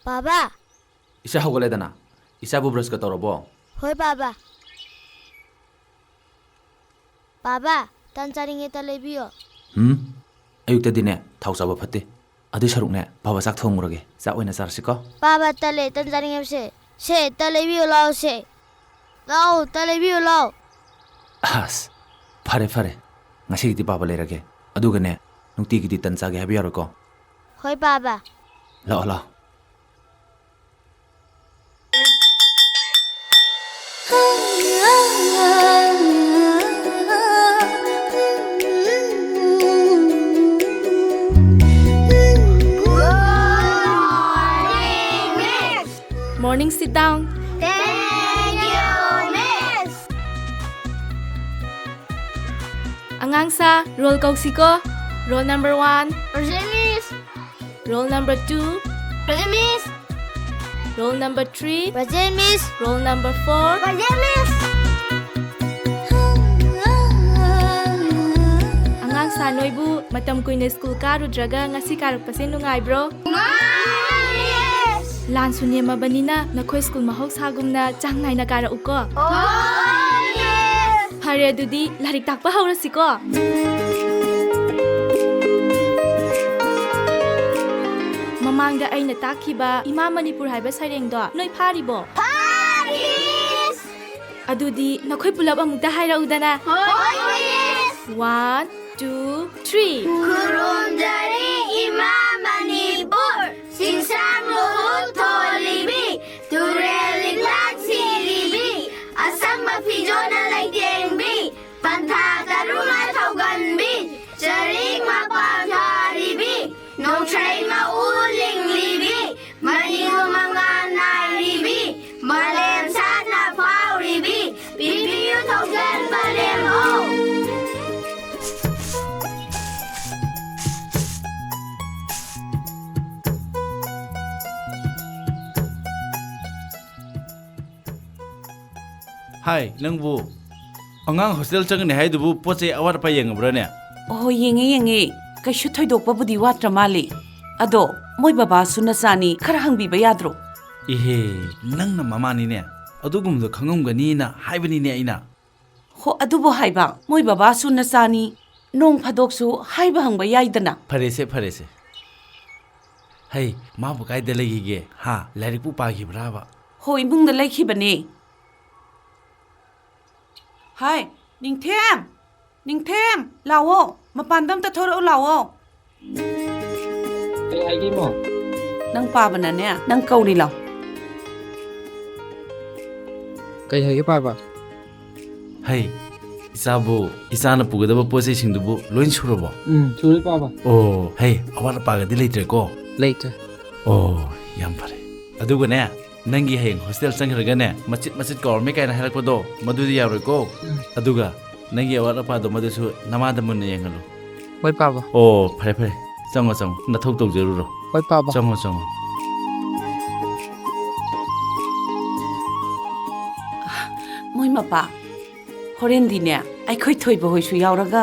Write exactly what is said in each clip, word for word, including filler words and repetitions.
ꯕꯥꯕꯥ꯫ ꯏꯆꯥ ꯍꯧꯒꯠꯂꯦꯗꯅ꯫ ꯏꯆꯥꯕꯨ ꯕ꯭ꯔꯁꯀ ꯇꯧꯔꯕꯣ? ꯍꯣꯏ, ꯕꯥꯕꯥ꯫ ꯕꯥꯕꯥ, ꯇꯟ ꯆꯥꯅꯤꯡꯉꯦ, ꯇꯟ ꯂꯩꯕꯤꯌꯣ꯫ ꯍꯨꯝ? ꯑꯌꯨꯛꯇꯗꯤꯅꯦ, ꯊꯥꯎ ꯆꯥꯕ ꯐꯠꯇꯦ꯫ ꯑꯗꯨꯏ ꯁꯔꯨꯛꯅꯦ, ꯕꯥꯕꯥ ꯆꯥꯛ ꯊꯣꯡꯉꯨꯔꯒꯦ꯫ ꯆꯥꯛ ꯑꯣꯏꯅ ꯆꯥꯔꯁꯤꯀꯣ꯫ ꯕꯥꯕꯥ, ꯇꯟ ꯂꯩ, ꯇꯟ ꯆꯥꯅꯤꯡꯉꯦꯕꯁꯦ꯫ ꯁꯦ, ꯇꯟ ꯂꯩꯕꯤꯌꯣ ꯂꯥꯛꯑꯣ ꯁꯦ꯫ ꯂꯥꯛꯑꯣ, ꯇꯟ ꯂꯩꯕꯤꯌꯣ ꯂꯥꯛꯑꯣ꯫ ꯑꯁ, ꯐꯔꯦ, ꯐꯔꯦ꯫ ꯉꯁꯤꯒꯤꯗꯤ ꯕꯥꯕꯥ ꯂꯩꯔꯒꯦ꯫ ꯑꯗꯨꯒꯅꯦ, ꯅꯨꯡꯇꯤꯒꯤꯗꯤ ꯇꯟ ꯆꯥꯒꯦ ꯍꯥꯏꯕ ꯌꯥꯔꯣꯏꯀꯣ꯫ ꯍꯣꯏ, ꯕꯥꯕꯥ꯫ ꯂꯥꯛꯑꯣ, ꯂꯥꯛꯑꯣ꯫ Morning, sit down. Thank you, Miss. ꯑꯉꯥꯡꯁꯥ, roll ꯀꯧꯁꯤꯀꯣ꯫ Roll number one. Present, Miss. Roll number two. Present, Miss. Roll number three. Present, Miss. Roll number four. Present, Miss. ꯑꯉꯥꯡꯁꯥ, ꯅꯣꯏꯕꯨ ꯃꯇꯝ ꯀꯨꯏꯅ ꯁ꯭ꯀꯨꯜ ꯀꯥꯔꯨꯗ꯭ꯔꯒ ꯉꯁꯤ ꯀꯥꯔꯛꯄꯁꯦ ꯅꯨꯡꯉꯥꯏꯕ꯭ꯔꯣ? ꯅꯨꯡꯉꯥꯏ, Miss. ꯂꯥꯟꯁꯨ ꯅꯦꯝꯃꯕꯅꯤꯅ ꯅꯈꯣꯏ ꯁ꯭ꯀꯨꯜ ꯃꯍꯧꯁꯥꯒꯨꯝꯅ ꯆꯥꯡ ꯅꯥꯏꯅ ꯀꯥꯔꯛꯎꯀꯣ꯫ ꯍꯣꯏ, Miss. ꯐꯔꯦ, ꯑꯗꯨꯗꯤ ꯂꯥꯏꯔꯤꯛ ꯇꯥꯛꯄ ꯍꯧꯔꯁꯤꯀꯣ꯫ ꯃꯃꯥꯡꯗ ꯑꯩꯅ ꯇꯥꯛꯈꯤꯕ ꯏꯃꯥ ꯃꯅꯤꯄꯨꯔ ꯍꯥꯏꯕ ꯁꯩꯔꯦꯡꯗꯣ ꯅꯣꯏ ꯐꯥꯔꯤꯕꯣ? ꯐꯥꯔꯤ, Miss. ꯑꯗꯨꯗꯤ ꯅꯈꯣꯏ ꯄꯨꯂꯞ ꯑꯃꯨꯛꯇ ꯍꯥꯏꯔꯛꯎꯗꯅ꯫ ꯍꯣꯏ, Miss. One, two, three. ꯈꯨꯔꯨꯝꯖꯔꯤ ꯏꯃꯥ ꯃꯅꯤꯄꯨꯔ, ꯆꯤꯡꯁꯥꯡ ꯂꯨꯍꯨ ꯊꯣꯜꯂꯤꯕꯤ, ꯇꯨꯔꯦꯜ ꯂꯤꯛꯂꯥꯡ ꯁꯤꯔꯤꯕꯤ, ꯑꯁꯪꯕ ꯐꯤꯖꯣꯜꯅ ꯂꯩꯇꯦꯡꯕꯤ, ꯄꯟꯊꯥ ꯇꯔꯨꯅ ꯊꯧꯒꯟꯕꯤ, ꯆꯔꯤꯡ ꯃꯄꯥꯟ ꯊꯥꯔꯤꯕꯤ, ꯅꯣꯡꯁꯩ ꯃꯎ ꯂꯤꯡꯂꯤꯕꯤ, ꯃꯅꯤꯡ ꯃꯉꯥꯜ ꯅꯥꯏꯔꯤꯕꯤ, ꯃꯥꯂꯦꯝ ꯁꯥꯠꯅ ꯐꯥꯎꯔꯤꯕꯤ, ꯄꯤꯕꯤꯌꯨ ꯊꯧꯖꯥꯜ ꯃꯥꯂꯦꯝ ꯑꯣ꯫ ꯍꯥꯏ, ꯅꯪꯕꯨ ꯑꯉꯥꯡ ꯍꯣꯁꯇꯦꯜ ꯆꯪꯒꯅꯤ ꯍꯥꯏꯗꯨꯕꯨ ꯄꯣꯠ ꯆꯩ ꯑꯋꯥꯠ ꯑꯄꯥ ꯌꯦꯡꯉꯕ꯭ꯔꯥꯅꯦ? ꯑꯣꯍꯣ, ꯌꯦꯡꯉꯦ, ꯌꯦꯡꯉꯦ꯫ ꯀꯩꯁꯨ ꯊꯣꯏꯗꯣꯛꯄꯕꯨꯗꯤ ꯋꯥꯠꯇ꯭ꯔ ꯃꯥꯜꯂꯤ꯫ ꯑꯗꯣ ꯃꯣꯏ ꯕꯕꯥꯁꯨ ꯅꯆꯥꯅꯤ, ꯈꯔ ꯍꯪꯕꯤꯕ ꯌꯥꯗ꯭ꯔꯣ? ꯏꯍꯦ, ꯅꯪꯅ ꯃꯃꯥꯅꯤꯅꯦ, ꯑꯗꯨꯒꯨꯝꯕꯗꯣ ꯈꯪꯉꯝꯒꯅꯤꯅ ꯍꯥꯏꯕꯅꯤꯅꯦ ꯑꯩꯅ꯫ ꯍꯣ, ꯑꯗꯨꯕꯨ ꯍꯥꯏꯕ, ꯃꯣꯏ ꯕꯕꯥꯁꯨ ꯅꯆꯥꯅꯤ, ꯅꯣꯡ ꯐꯥꯗꯣꯛꯁꯨ ꯍꯥꯏꯕ ꯍꯪꯕ ꯌꯥꯏꯗꯅ꯫ ꯐꯔꯦꯁꯦ, ꯐꯔꯦꯁꯦ꯫ ꯍꯩ, ꯃꯥꯕꯨ ꯀꯥꯏꯗ ꯂꯩꯈꯤꯒꯦ? ꯍꯥ, ꯂꯥꯏꯔꯤꯛꯄꯨ ꯄꯥꯈꯤꯕ꯭ꯔꯥꯕ? ꯍꯣ, ꯏꯃꯨꯡꯗ ꯂꯩꯈꯤꯕꯅꯦ꯫ ꯍꯥꯏ, ꯅꯤꯡꯊꯦꯝ! ꯅꯤꯡꯊꯦꯝ! ꯂꯥꯛꯑꯣ, ꯃꯄꯥꯟꯗ ꯑꯝꯇ ꯊꯣꯔꯛꯎ ꯂꯥꯛꯑꯣ꯫ ꯀꯩ ꯍꯥꯏꯒꯦ, ꯏꯃꯥ? ꯅꯪ ꯄꯥꯕꯅꯅꯦ, ꯅꯪ ꯀꯧꯔꯤ ꯂꯥꯎ꯫ ꯀꯩ ꯍꯥꯏꯒꯦ, ꯄꯥꯕ? ꯍꯩ, ꯏꯆꯥꯕꯨ, ꯏꯆꯥꯅ ꯄꯨꯒꯗꯕ ꯄꯣꯠ ꯆꯩꯁꯤꯡꯗꯨꯕꯨ ꯂꯣꯏ ꯁꯨꯔꯕꯣ? ꯎꯝ, ꯁꯨꯔꯦ, ꯄꯥꯕ꯫ ꯑꯣ, ꯍꯩ, ꯑꯋꯥꯠ ꯑꯄꯥꯒꯗꯤ ꯂꯩꯇ꯭ꯔꯦꯀꯣ? ꯂꯩꯇ꯭ꯔꯦ꯫ ꯑꯣ, ꯌꯥꯝ ꯐꯔꯦ꯫ ꯑꯗꯨꯒꯅꯦ, ꯅꯪꯒꯤ ꯍꯌꯦꯡ ꯍꯣꯁꯇꯦꯜ ꯆꯪꯈ꯭ꯔꯒꯅꯦ, ꯃꯆꯤꯠ ꯃꯆꯤꯠ ꯀꯥꯎꯔꯝꯃꯦ ꯀꯥꯏꯅ ꯍꯥꯏꯔꯛꯄꯗꯣ, ꯃꯗꯨꯗꯤ ꯌꯥꯔꯣꯏꯀꯣ? ꯎꯝ꯫ ꯑꯗꯨꯒ ꯅꯪꯒꯤ ꯑꯋꯥꯠ ꯑꯄꯥꯗꯣ ꯃꯗꯨꯁꯨ ꯅꯃꯥꯗ ꯃꯨꯟꯅ ꯌꯦꯡꯍꯜꯂꯨ꯫ ꯍꯣꯏ, ꯄꯥꯕ꯫ ꯑꯣ, ꯐꯔꯦ, ꯐꯔꯦ꯫ ꯆꯪꯉꯣ, ꯆꯪꯉꯣ꯫ ꯅꯊꯧ ꯇꯧꯖꯔꯨꯔꯣ꯫ ꯍꯣꯏ, ꯄꯥꯕ꯫ ꯆꯪꯉꯣ, ꯆꯪꯉꯣ꯫ ꯃꯣꯏ ꯃꯄꯥ, ꯍꯣꯔꯦꯟꯗꯤꯅꯦ, ꯑꯩꯈꯣꯏ ꯊꯣꯏꯕ ꯍꯣꯏꯁꯨ ꯌꯥꯎꯔꯒ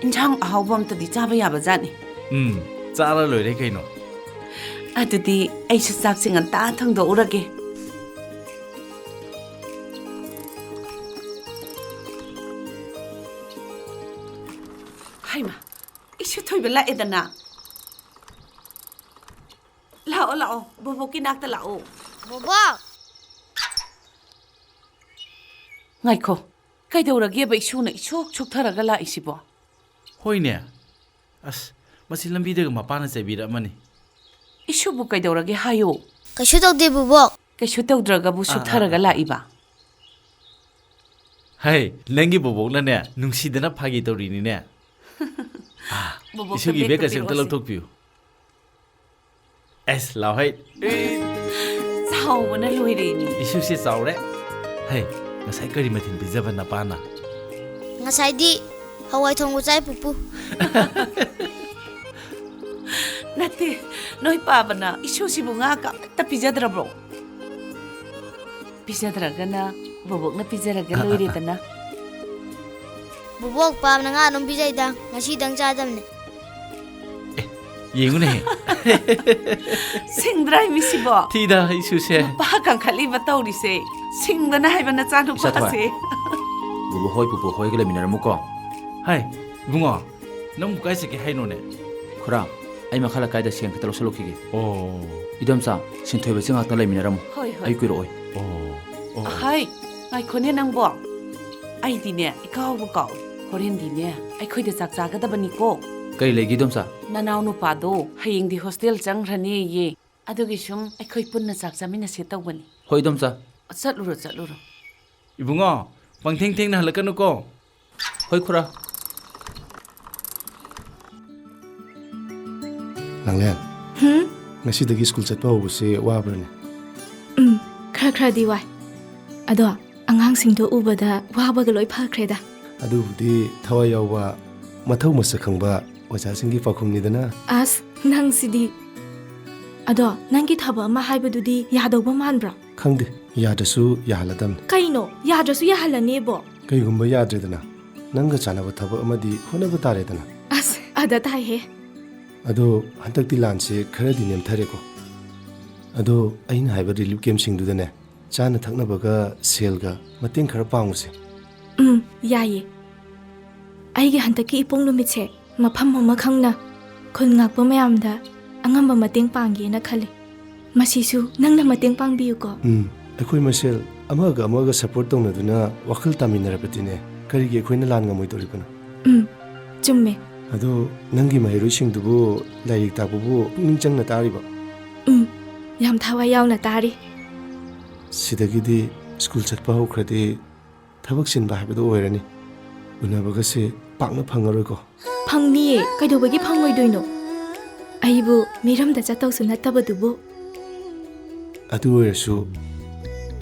ꯏꯟꯁꯥꯡ ꯑꯍꯥꯎꯕ ꯑꯝꯇꯗꯤ ꯆꯥꯕ ꯌꯥꯕ ꯖꯥꯠꯅꯤ꯫ ꯎꯝ, ꯆꯥꯔ ꯂꯣꯏꯔꯦ ꯀꯩꯅꯣ꯫ ꯑꯗꯨꯗꯤ ꯑꯩꯁꯨ ꯆꯥꯛꯁꯦ ꯉꯟꯇꯥ ꯊꯣꯡꯗꯣꯛꯎꯔꯒꯦ꯫ ꯍꯩꯃꯥ, ꯏꯁꯨ ꯊꯣꯏꯕ ꯂꯥꯛꯑꯦꯗꯅ꯫ ꯂꯥꯛꯑꯣ, ꯂꯥꯛꯑꯣ, ꯕꯣꯕꯣꯛꯀꯤ ꯅꯥꯛꯇ ꯂꯥꯛꯑꯣ꯫ ꯕꯣꯕꯣꯛ! ꯉꯥꯏꯈꯣ, ꯀꯩꯗꯧꯔꯒꯦꯕ ꯏꯁꯨꯅ ꯏꯁꯨꯛ ꯁꯨꯛꯊꯔꯒ ꯂꯥꯛꯏꯁꯤꯕꯣ? ꯍꯣꯏꯅꯦ꯫ ꯑꯁ, ꯃꯁꯤ ꯂꯝꯕꯤꯗꯒ ꯃꯄꯥꯅ ꯆꯩꯕꯤꯔꯛꯑꯃꯅꯤ꯫ ꯏꯁꯨꯕꯨ ꯀꯩꯗꯧꯔꯒꯦ ꯍꯥꯏꯌꯣ꯫ ꯀꯩꯁꯨ ꯇꯧꯗꯦ, ꯕꯣꯕꯣꯛ꯫ ꯀꯩꯁꯨ ꯇꯧꯗ꯭ꯔꯒꯕꯨ ꯑꯥ, ꯑꯥ, ꯁꯨꯛꯊꯔꯒ ꯑꯥ꯫ ꯂꯥꯛꯏꯕ? ꯍꯩ, ꯅꯪꯒꯤ ꯕꯣꯕꯣꯛꯅꯅꯦ, ꯅꯨꯡꯁꯤꯗꯅ ꯐꯥꯒꯤ ꯇꯧꯔꯤꯅꯤꯅꯦ꯫ ꯑꯥ, ꯕꯣꯕꯣꯛꯇ ꯏꯁꯨꯒꯤ ꯕꯦꯒꯇꯣ ꯕꯦꯒꯀꯁꯦ ꯑꯝꯇ ꯄꯤꯔꯛꯑꯣꯁꯦ꯫ ꯂꯧꯊꯣꯛꯄꯤꯌꯨ꯫ ꯑꯦꯁ, ꯂꯥꯎ ꯍꯩ꯫ ꯆꯥꯎꯕꯅ ꯂꯣꯏꯔꯦꯅꯦ꯫ ꯏꯁꯨꯁꯦ ꯆꯥꯎꯔꯦ꯫ ꯍꯩ, ꯉꯁꯥꯏ ꯀꯔꯤ ꯃꯊꯦꯜ ꯄꯤꯖꯕ ꯅꯄꯥꯅ? ꯉꯁꯥꯏꯗꯤ ꯍꯋꯥꯏ ꯊꯣꯡꯕ ꯆꯥꯏ, ꯄꯨꯄꯨ꯫ ꯅꯠꯇꯦ, ꯅꯣꯏ ꯄꯥꯕꯅ ꯏꯁꯨꯁꯤꯕꯨ ꯉꯥ ꯀ ꯑꯃꯠꯇ ꯄꯤꯖꯗ꯭ꯔꯕ꯭ꯔꯣ? ꯄꯤꯖꯗ꯭ꯔꯒꯅ ꯕꯣꯕꯣꯛꯅ ꯄꯤꯖꯔꯒ ꯑ, ꯑ, ꯑ꯫ ꯂꯣꯏꯔꯦꯗꯅ꯫ ꯕꯣꯕꯣꯛ, ꯄꯥꯕꯅ ꯉꯥ ꯑꯗꯨꯝ ꯄꯤꯖꯩꯗ, ꯉꯁꯤꯗꯪ ꯆꯥꯗꯕꯅꯦ꯫ ꯑꯦ, ꯌꯦꯡꯉꯨꯅꯦ꯫ ꯁꯤꯡꯗ꯭ꯔꯥ ꯃꯤꯁꯤꯕꯣ? ꯊꯤꯗ ꯏꯁꯨꯁꯦ꯫ ꯃꯄꯥ ꯀꯟꯈꯠꯂꯤꯕ ꯇꯧꯔꯤꯁꯦ꯫ ꯁꯤꯡꯗꯅ ꯍꯥꯏꯕ ꯅꯆꯥꯅꯨꯄꯥꯁꯦ꯫ ꯏꯆꯥꯊꯣꯏ꯫ ꯕꯨꯕꯣꯛ ꯍꯣꯏ, ꯄꯨꯄꯨ ꯍꯣꯏꯒ ꯂꯩꯃꯤꯟꯅꯔꯝꯃꯨꯀꯣ꯫ ꯍꯥꯏ, ꯏꯕꯨꯡꯉꯣ, ꯅꯪꯕꯨ ꯀꯥꯏ ꯆꯠꯀꯦ ꯍꯥꯏꯅꯣꯅꯦ? ꯈꯨꯔꯥ, ꯑꯩ ꯃꯈꯥ ꯂꯩꯀꯥꯏꯗ ꯁꯦꯟ ꯈꯤꯇ ꯂꯧꯁꯜꯂꯨꯈꯤꯒꯦ꯫ ꯑꯣ꯫ ꯏꯗꯣꯝꯆꯥ, ꯁꯤꯟꯊꯣꯏꯕꯁꯤ ꯉꯥꯛꯇ ꯂꯩꯃꯤꯟꯅꯔꯝꯃꯨ꯫ ꯍꯣꯏ, ꯍꯣꯏ꯫ ꯑꯩ ꯀꯨꯏꯔꯛꯑꯣꯏ꯫ ꯑꯣ, ꯑꯣ꯫ ꯑꯍꯩ, ꯉꯥꯏꯈꯣꯅꯦ ꯅꯪꯕꯣ꯫ ꯑꯩꯗꯤꯅꯦ, ꯏꯀꯥꯎꯕꯨ ꯀꯥꯎ꯫ ꯍꯣꯔꯦꯟꯗꯤꯅꯦ, ꯑꯩꯈꯣꯏꯗ ꯆꯥꯛ ꯆꯥꯒꯗꯕꯅꯤꯀꯣ꯫ ꯀꯔꯤ ꯂꯩꯒꯦ, ꯏꯗꯣꯝꯆꯥ? ꯅꯅꯥꯎ ꯅꯨꯄꯥꯗꯣ ꯍꯌꯦꯡꯗꯤ ꯍꯣꯁꯇꯦꯜ ꯆꯪꯈ꯭ꯔꯅꯦꯌꯦ꯫ ꯑꯗꯨꯒꯤ ꯁꯨꯝ ꯑꯩꯈꯣꯏ ꯄꯨꯟꯅ ꯆꯥꯛ ꯆꯥꯃꯤꯟꯅꯁꯦ ꯇꯧꯕꯅꯤ꯫ ꯍꯣꯏ, ꯏꯗꯣꯝꯆꯥ꯫ ꯆꯠꯂꯨꯔꯣ, ꯆꯠꯂꯨꯔꯣ꯫ ꯏꯕꯨꯡꯉꯣ, ꯄꯪꯊꯦꯡ ꯊꯦꯡꯅ ꯍꯜꯂꯛꯀꯅꯨꯀꯣ꯫ ꯍꯣꯏ, ꯈꯨꯔꯥ꯫ ꯂꯥꯡꯂꯦꯟ꯫ ꯍꯨꯝ? ꯉꯁꯤꯗꯒꯤ ꯁ꯭ꯀꯨꯜ ꯆꯠꯄ ꯍꯧꯕꯁꯦ ꯋꯥꯕ꯭ꯔꯅꯦ? ꯎꯝ, ꯈꯔ ꯈꯔꯗꯤ ꯋꯥꯏ꯫ ꯑꯗꯣ ꯑꯉꯥꯡꯁꯤꯡꯗꯣ ꯎꯕꯗ ꯋꯥꯕꯒ ꯂꯣꯏ ꯐꯈ꯭ꯔꯦꯗ꯫ ꯑꯗꯨꯕꯨꯗꯤ ꯊꯋꯥꯏ ꯌꯥꯎꯕ, ꯃꯊꯧ ꯃꯁꯛ ꯈꯪꯕ ꯑꯣꯖꯥꯁꯤꯡꯒꯤ ꯄꯥꯎꯈꯨꯝꯅꯤꯗꯅ꯫ ꯑꯁ, ꯅꯪꯁꯤꯗꯤ꯫ ꯑꯗꯣ ꯅꯪꯒꯤ ꯊꯕꯛ ꯑꯃ ꯍꯥꯏꯕꯗꯨꯗꯤ ꯌꯥꯗꯧꯕ ꯃꯥꯟꯕ꯭ꯔꯣ? ꯈꯪꯗꯦ, ꯌꯥꯗ꯭ꯔꯁꯨ ꯌꯥꯍꯜꯂꯗꯝꯅꯤ꯫ ꯀꯩꯅꯣ? ꯌꯥꯗ꯭ꯔꯁꯨ ꯌꯥꯍꯜꯂꯅꯦꯕꯣ? ꯀꯩꯒꯨꯝꯕ ꯌꯥꯗ꯭ꯔꯦꯗꯅ, ꯅꯪꯒ ꯆꯥꯟꯅꯕ ꯊꯕꯛ ꯑꯃꯗꯤ ꯍꯣꯠꯅꯕ ꯇꯥꯔꯦꯗꯅ꯫ ꯑꯁ, ꯑꯗ ꯇꯥꯏꯍꯦ꯫ ꯑꯗꯣ ꯍꯟꯗꯛꯇꯤ ꯂꯥꯟꯁꯦ ꯈꯔꯗꯤ ꯅꯦꯝꯊꯔꯦꯀꯣ꯫ ꯑꯗꯣ ꯑꯩꯅ ꯍꯥꯏꯕ ꯔꯤꯂꯤꯐ ꯀꯦꯝꯞꯁꯤꯡꯗꯨꯗꯅꯦ, ꯆꯥꯅ ꯊꯛꯅꯕꯒ ꯁꯦꯜꯒ ꯃꯇꯦꯡ ꯈꯔ ꯄꯥꯡꯉꯨꯁꯦ꯫ ꯎꯝ, ꯌꯥꯏꯌꯦ꯫ ꯑꯩꯒꯤ ꯍꯟꯗꯛꯀꯤ ꯏꯄꯣꯛ ꯅꯨꯃꯤꯠꯁꯦ ꯃꯐꯝ ꯑꯃ ꯈꯪꯅ ꯈꯨꯟ ꯉꯥꯛꯄ ꯃꯌꯥꯝꯗ ꯑꯉꯝꯕ ꯃꯇꯦꯡ ꯄꯥꯡꯒꯦꯅ ꯈꯜꯂꯤ꯫ ꯃꯁꯤꯁꯨ ꯅꯪꯅ ꯃꯇꯦꯡ ꯄꯥꯡꯕꯤꯌꯨꯀꯣ꯫ ꯎꯝ, ꯑꯩꯈꯣꯏ ꯃꯁꯦꯜ ꯑꯃꯒ ꯑꯃꯒ ꯁꯄꯣꯔꯠ ꯇꯧꯅꯗꯨꯅ ꯋꯥꯈꯜ ꯇꯥꯃꯤꯟꯅꯔꯕꯗꯤꯅꯦ, ꯀꯔꯤꯒꯤ ꯑꯩꯈꯣꯏꯅ ꯂꯥꯟ ꯉꯝꯃꯣꯏꯗꯧꯔꯤꯕꯅꯣ? ꯎꯝ, ꯆꯨꯝꯃꯦ꯫ ꯑꯗꯣ ꯅꯪꯒꯤ ꯃꯍꯩꯔꯣꯏꯁꯤꯡꯗꯨꯕꯨ ꯂꯥꯏꯔꯤꯛ ꯇꯥꯛꯄꯕꯨ ꯄꯨꯛꯅꯤꯡ ꯆꯪꯅ ꯇꯥꯔꯤꯕꯣ? ꯎꯝ, ꯌꯥꯝ ꯊꯋꯥꯏ ꯌꯥꯎꯅ ꯇꯥꯔꯤ꯫ ꯁꯤꯗꯒꯤꯗꯤ ꯁ꯭ꯀꯨꯜ ꯆꯠꯄ ꯍꯧꯈ꯭ꯔꯗꯤ ꯊꯕꯛ ꯆꯤꯟꯕ ꯍꯥꯏꯕꯗꯨ ꯑꯣꯏꯔꯅꯤ꯫ ꯎꯅꯕꯒꯁꯦ ꯄꯥꯛꯅ ꯐꯪꯉꯔꯣꯏꯀꯣ꯫ ꯐꯪꯅꯤꯌꯦ, ꯀꯩꯗꯧꯕꯒꯤ ꯐꯪꯉꯣꯏꯗꯣꯏꯅꯣ? ꯑꯩꯕꯨ ꯃꯤꯔꯝꯗ ꯆꯠꯇꯧꯁꯨ ꯅꯠꯇꯕꯗꯨꯕꯨ꯫ ꯑꯗꯨ ꯑꯣꯏꯔꯁꯨ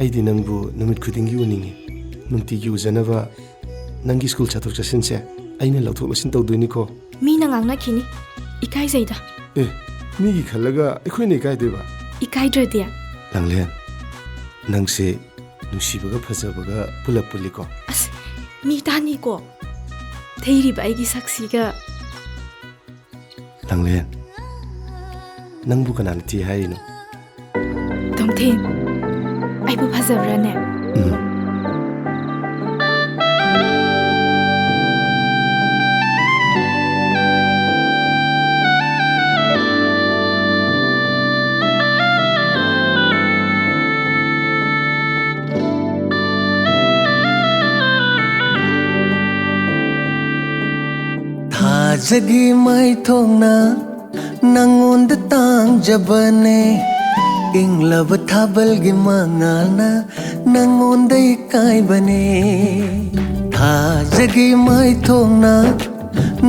ꯑꯩꯗꯤ ꯅꯪꯕꯨ ꯅꯨꯃꯤꯠ ꯈꯨꯗꯤꯡꯒꯤ ꯎꯅꯤꯡꯉꯤ꯫ ꯅꯨꯡꯇꯤꯒꯤ ꯎꯖꯅꯕ ꯅꯪꯒꯤ ꯁ꯭ꯀꯨꯜ ꯆꯠꯊꯣꯛ ꯆꯠꯁꯤꯟꯁꯦ ꯑꯩꯅ ꯂꯧꯊꯣꯛ ꯂꯧꯁꯤꯟ ꯇꯧꯗꯣꯏꯅꯤꯀꯣ꯫ ꯃꯤꯅ ꯉꯥꯡꯅꯈꯤꯅꯤ꯫ ꯏꯀꯥꯏꯖꯩꯗ꯫ ꯑꯦ, ꯃꯤꯒꯤ ꯈꯜꯂꯒ ꯑꯩꯈꯣꯏꯅ ꯏꯀꯥꯏꯗꯣꯏꯕ? ꯏꯀꯥꯏꯗ꯭ꯔꯗꯤ? ꯂꯥꯡꯂꯦꯟ, ꯅꯪꯁꯦ ꯅꯨꯡꯁꯤꯕꯒ ꯐꯖꯕꯒ ꯄꯨꯂꯞ ꯄꯨꯜꯂꯤꯀꯣ꯫ ꯑꯁ, ꯃꯤ ꯇꯥꯅꯤꯀꯣ꯫ ꯊꯩꯔꯤꯕ ꯑꯩꯒꯤ ꯁꯛꯁꯤꯒ꯫ ꯂꯥꯡꯂꯦꯟ, ꯅꯪꯕꯨ ꯀꯅꯥꯅ ꯊꯤ ꯍꯥꯏꯔꯤꯅꯣ? ꯇꯣꯝꯊꯤꯟ, ꯑꯩꯕꯨ ꯐꯖꯕ꯭ꯔꯥꯅꯦ? ꯎꯝ꯫ ꯊꯥꯖꯒꯤ ꯃꯩꯊꯣꯡꯅ ꯅꯪꯉꯣꯟꯗ ꯇꯥꯡꯖꯕꯅꯦ, ꯏꯪꯂꯕ ꯊꯥꯕꯜꯒꯤ ꯃꯉꯥꯜꯅ ꯅꯪꯉꯣꯟꯗ ꯏꯀꯥꯏꯕꯅꯦ꯫ ꯊꯥꯖꯒꯤ ꯃꯩꯊꯣꯡꯅ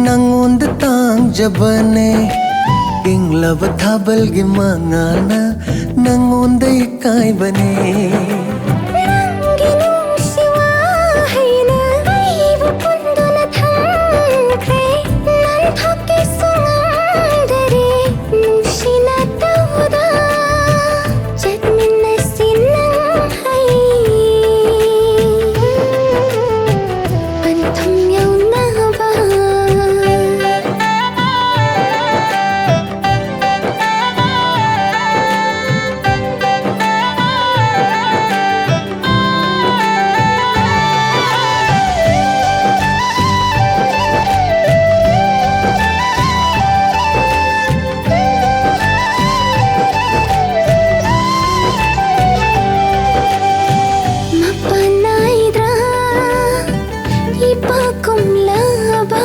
ꯅꯪꯉꯣꯟꯗ ꯇꯥꯡꯖꯕꯅꯦ, ꯏꯪꯂꯕ ꯊꯥꯕꯜꯒꯤ ꯃꯉꯥꯜꯅ ꯅꯪꯉꯣꯟꯗ ꯏꯀꯥꯏꯕꯅꯦ꯫ ꯅꯪꯒꯤ ꯅꯨꯡꯁꯤ ꯋꯥꯍꯩꯅ ꯑꯩꯕꯨ ꯄꯨꯟꯗꯨꯅ ꯊꯝꯈ꯭ꯔꯦ꯫ ꯅꯥꯟꯊꯣꯛꯀꯦꯁꯨ ꯉꯝꯗꯔꯦ ꯅꯨꯡꯁꯤꯅ ꯇꯧꯗ꯫ ꯆꯠꯃꯤꯟꯅꯁꯤ ꯅꯪ ꯑꯩ ꯄꯟꯊꯨꯡ ꯌꯧꯅꯕ꯫ ꯃꯄꯥꯟ ꯅꯥꯏꯗ꯭ꯔꯥ ꯏꯄꯥꯛ ꯀꯨꯝꯂꯕ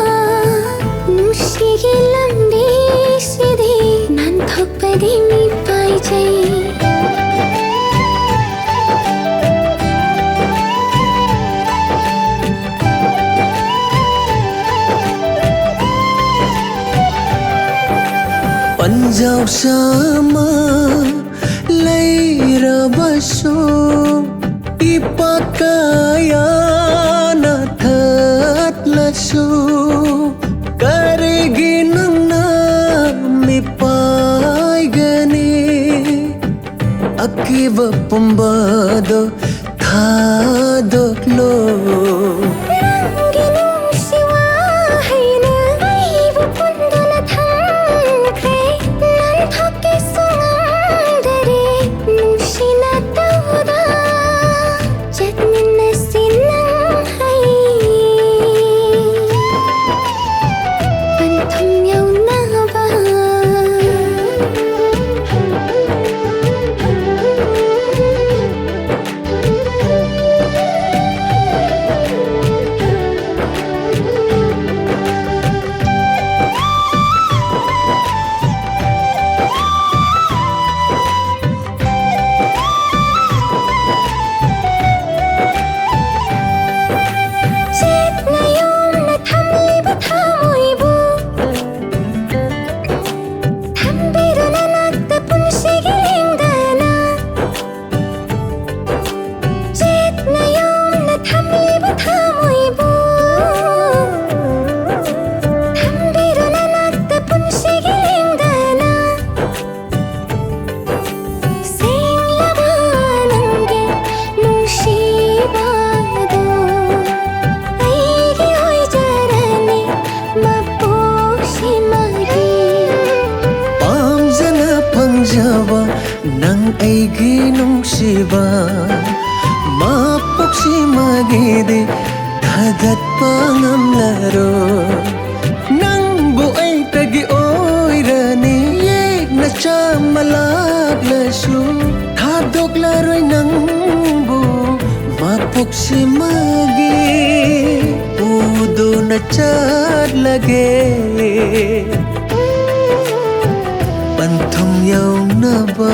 ꯅꯨꯡꯁꯤꯒꯤ ꯂꯝꯕꯤꯁꯤꯗꯤ ꯅꯥꯟꯊꯣꯛꯄꯗꯤ ꯃꯤꯄꯥꯏꯖꯩ꯫ ꯄꯟꯖꯥꯎ ꯁꯥꯃ ꯂꯩꯔꯕꯁꯨ, ꯏꯄꯥꯛ ꯀꯌꯥꯅ ꯊꯠꯂꯁꯨ, ꯀꯔꯤꯒꯤ ꯅꯪꯅ ꯃꯤꯄꯥꯏꯒꯅꯤ? ꯑꯀꯤꯕ ꯄꯨꯝꯕꯗꯣ ꯊꯥꯗꯣꯛꯂꯣ꯫ ꯅꯪꯒꯤ ꯅꯨꯡꯁꯤ ꯋꯥꯍꯩꯅ ꯑꯩꯕꯨ ꯄꯨꯟꯗꯨꯅ ꯊꯝꯈ꯭ꯔꯦ꯫ ꯅꯥꯟꯊꯣꯛꯀꯦ ꯑꯩꯒꯤ ꯅꯨꯡꯁꯤꯕ ꯃꯄꯣꯛꯁꯤꯃꯒꯤꯗꯤ ꯊꯥꯗꯠꯄ ꯉꯝꯂꯔꯣꯏ꯫ ꯅꯪꯕꯨ ꯑꯩꯇꯒꯤ ꯑꯣꯏꯔꯅꯤ, ꯌꯦꯛꯅ ꯆꯥꯝꯃ ꯂꯥꯛꯂꯁꯨ ꯊꯥꯗꯣꯛꯂꯔꯣꯏ ꯅꯪꯕꯨ꯫ ꯃꯄꯣꯛꯁꯤꯃꯒꯤ ꯄꯨꯗꯨꯅ ꯆꯠꯂꯒꯦ ꯄꯟꯊꯨꯡ ꯌꯧꯅꯕ꯫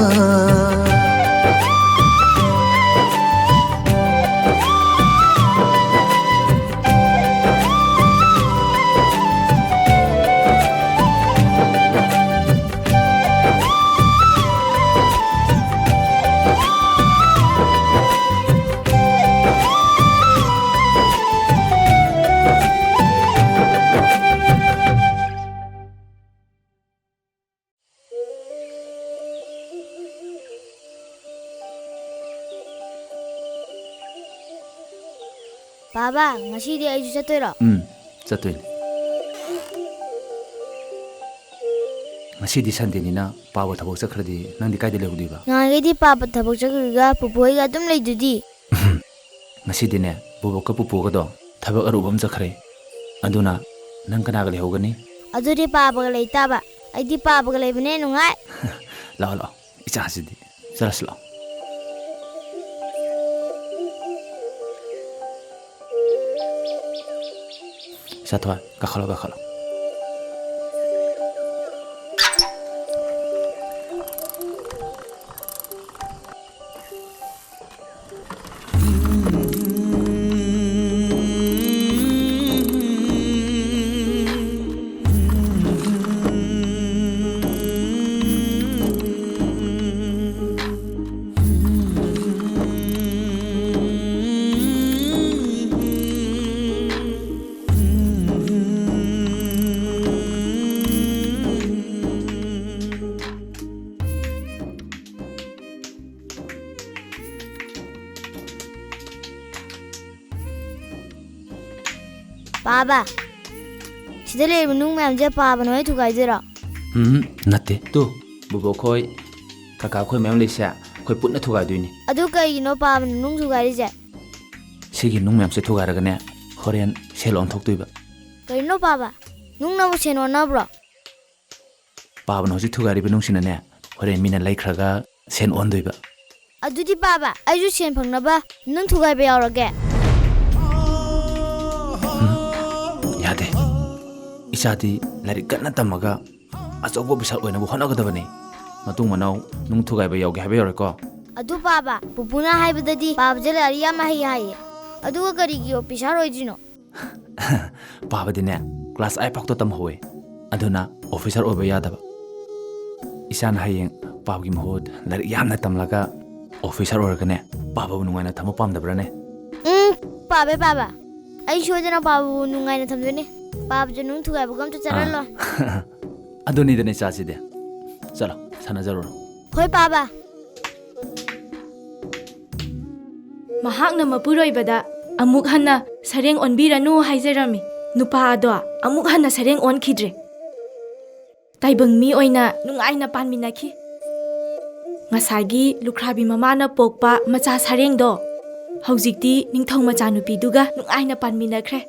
ꯕꯥꯕꯥ, ꯉꯁꯤꯗꯤ ꯑꯩꯁꯨ ꯆꯠꯇꯣꯏꯔꯣ? ꯎꯝ, ꯆꯠꯇꯣꯏꯅꯦ꯫ ꯉꯁꯤꯗꯤ ꯁꯟꯗꯦꯅꯤꯅ ꯄꯥꯕ ꯊꯕꯛ ꯆꯠꯈ꯭ꯔꯗꯤ ꯅꯪꯗꯤ ꯀꯥꯏꯗ ꯂꯩꯍꯧꯗꯣꯏꯕ? ꯅꯍꯥꯟꯈꯩꯗꯤ ꯄꯥꯕ ꯊꯕꯛ ꯆꯠꯈ꯭ꯔꯒ ꯄꯨꯄꯨ ꯍꯣꯏꯒ ꯑꯗꯨꯝ ꯂꯩꯗꯨꯗꯤ꯫ ꯉꯁꯤꯗꯤꯅꯦ, ꯕꯣꯕꯣꯛꯀ ꯄꯨꯄꯨꯒꯗꯣ ꯊꯕꯛ ꯑꯔꯨꯕ ꯑꯃ ꯆꯠꯈ꯭ꯔꯦ꯫ ꯑꯗꯨꯅ ꯅꯪ ꯀꯅꯥꯒ ꯂꯩꯍꯧꯒꯅꯤ? ꯑꯗꯨꯗꯤ ꯄꯥꯕꯒ ꯂꯩꯇꯥꯕ꯫ ꯑꯩꯗꯤ ꯄꯥꯕꯒ ꯂꯩꯕꯅꯦ ꯅꯨꯡꯉꯥꯏ꯫ ꯂꯥꯛꯑꯣ, ꯂꯥꯛꯑꯣ, ꯏꯆꯥꯁꯤꯗꯤ꯫ ꯆꯠꯂꯁꯤ ꯂꯥꯛꯑꯣ꯫ ꯁꯥꯊꯣꯏ, ꯀꯥꯈꯠꯂꯣ, ꯀꯥꯈꯠꯂꯣ꯫ ꯄꯥꯕ, ꯁꯤꯗ ꯂꯩꯔꯤꯕ ꯅꯨꯡ ꯃꯌꯥꯝꯁꯦ ꯄꯥꯕꯅ ꯍꯣꯏ ꯊꯨꯒꯥꯏꯗꯣꯏꯔꯣ? ꯎꯝ, ꯅꯠꯇꯦ꯫ ꯇꯨ, ꯕꯣꯕꯣꯛ ꯈꯣꯏ ꯀꯀꯥ ꯑꯩꯈꯣꯏ ꯃꯌꯥꯝ ꯂꯩꯁꯦ ꯑꯩꯈꯣꯏ ꯄꯨꯟꯅ ꯊꯨꯒꯥꯏꯗꯣꯏꯅꯤ꯫ ꯑꯗꯨ ꯀꯩꯒꯤꯅꯣ ꯄꯥꯕꯅ ꯅꯨꯡ ꯊꯨꯒꯥꯏꯔꯤꯁꯦ? ꯁꯤꯒꯤ ꯅꯨꯡ ꯃꯌꯥꯝꯁꯦ ꯊꯨꯒꯥꯏꯔꯒꯅꯦ, ꯍꯣꯔꯦꯟ ꯁꯦꯜ ꯑꯣꯟꯊꯣꯛꯇꯣꯏꯕ꯫ ꯀꯩꯅꯣ ꯄꯥꯕ? ꯅꯨꯡꯅꯕꯨ ꯁꯦꯟ ꯑꯣꯟꯅꯕ꯭ꯔꯣ? ꯄꯥꯕꯅ ꯍꯧꯖꯤꯛ ꯊꯨꯒꯥꯏꯔꯤꯕ ꯅꯨꯡꯁꯤꯅꯅꯦ, ꯍꯣꯔꯦꯟ ꯃꯤꯅ ꯂꯩꯈ꯭ꯔꯒ ꯁꯦꯟ ꯑꯣꯟꯗꯣꯏꯕ꯫ ꯑꯗꯨꯗꯤ ꯄꯥꯕ, ꯑꯩꯁꯨ ꯁꯦꯟ ꯐꯪꯅꯕ ꯅꯨꯡ ꯊꯨꯒꯥꯏꯕ ꯌꯥꯎꯔꯒꯦ꯫ ꯌꯥꯗꯦ꯫ ꯏꯆꯥꯗꯤ ꯂꯥꯏꯔꯤꯛ ꯀꯟꯅ ꯇꯝꯃꯒ ꯑꯆꯧꯕ ꯑꯣꯐꯤꯁꯥꯔ ꯑꯣꯏꯅꯕ ꯍꯣꯠꯅꯒꯗꯕꯅꯤ꯫ ꯃꯇꯨꯡ ꯃꯅꯥꯎ ꯅꯨꯡ ꯊꯨꯒꯥꯏꯕ ꯌꯥꯎꯒꯦ ꯍꯥꯏꯕ ꯌꯥꯎꯔꯣꯏꯀꯣ꯫ ꯑꯗꯨ ꯄꯥꯕ, ꯄꯨꯄꯨꯅ ꯍꯥꯏꯕꯗꯗꯤ ꯄꯥꯕꯁꯦ ꯂꯥꯏꯔꯤꯛ ꯌꯥꯝ ꯍꯩ ꯍꯥꯏꯌꯦ꯫ ꯑꯗꯨꯒ ꯀꯔꯤꯒꯤ ꯑꯣꯐꯤꯁꯥꯔ ꯑꯣꯏꯗ꯭ꯔꯤꯅꯣ? ꯄꯥꯕꯗꯤꯅꯦ, ꯀ꯭ꯂꯥꯁ ꯑꯥꯏꯠ ꯐꯥꯎꯇ ꯇꯝꯍꯧꯋꯦ꯫ ꯑꯗꯨꯅ ꯑꯣꯐꯤꯁꯥꯔ ꯑꯣꯏꯕ ꯌꯥꯗꯕ꯫ ꯏꯆꯥꯅ ꯍꯌꯦꯡ ꯄꯥꯕꯒꯤ ꯃꯍꯨꯠ ꯂꯥꯏꯔꯤꯛ ꯌꯥꯝꯅ ꯇꯝꯂꯒ ꯑꯣꯐꯤꯁꯥꯔ ꯑꯣꯏꯔꯒꯅꯦ, ꯄꯥꯕꯕꯨ ꯅꯨꯡꯉꯥꯏꯅ ꯊꯝꯕ ꯄꯥꯝꯗꯕ꯭ꯔꯥꯅꯦ? ꯎꯝ, ꯄꯥꯕ, ꯄꯥꯕ꯫ ꯑꯩ ꯁꯣꯏꯗꯅ ꯄꯥꯕꯕꯨ ꯅꯨꯡꯉꯥꯏꯅ ꯊꯝꯗꯣꯏꯅꯦ꯫ ꯄꯥꯕꯁꯦ ꯅꯨꯡ ꯊꯨꯒꯥꯏꯕꯒ ꯑꯝꯇ ꯆꯠꯍꯜꯂꯣꯏ꯫ ꯑꯗꯨꯅꯤꯗꯅ ꯏꯆꯥꯁꯤꯗꯤ꯫ ꯆꯠꯂꯣ, ꯁꯥꯟꯅꯖꯔꯨꯔꯣ꯫ ꯍꯣꯏ, ꯄꯥꯕ꯫ ꯃꯍꯥꯛꯅ ꯃꯄꯨꯔꯣꯏꯕꯗ ꯑꯃꯨꯛ ꯍꯟꯅ ꯁꯔꯦꯡ ꯑꯣꯟꯕꯤꯔꯅꯨ ꯍꯥꯏꯖꯔꯝꯃꯤ꯫ ꯅꯨꯄꯥ ꯑꯗꯣ ꯑꯃꯨꯛ ꯍꯟꯅ ꯁꯔꯦꯡ ꯑꯣꯟꯈꯤꯗ꯭ꯔꯦ꯫ ꯇꯥꯏꯕꯪ ꯃꯤ ꯑꯣꯏꯅ ꯅꯨꯡꯉꯥꯏꯅ ꯄꯥꯟꯃꯤꯟꯅꯈꯤ꯫ ꯉꯁꯥꯏꯒꯤ ꯂꯨꯈ꯭ꯔꯥꯕꯤ ꯃꯃꯥꯅ ꯄꯣꯛꯄ ꯃꯆꯥ ꯁꯔꯦꯡꯗꯣ ꯍꯧꯖꯤꯛꯇꯤ ꯅꯤꯡꯊꯧ ꯃꯆꯥꯅꯨꯄꯤꯗꯨꯒ ꯅꯨꯡꯉꯥꯏꯅ ꯄꯥꯟꯃꯤꯟꯅꯈ꯭ꯔꯦ꯫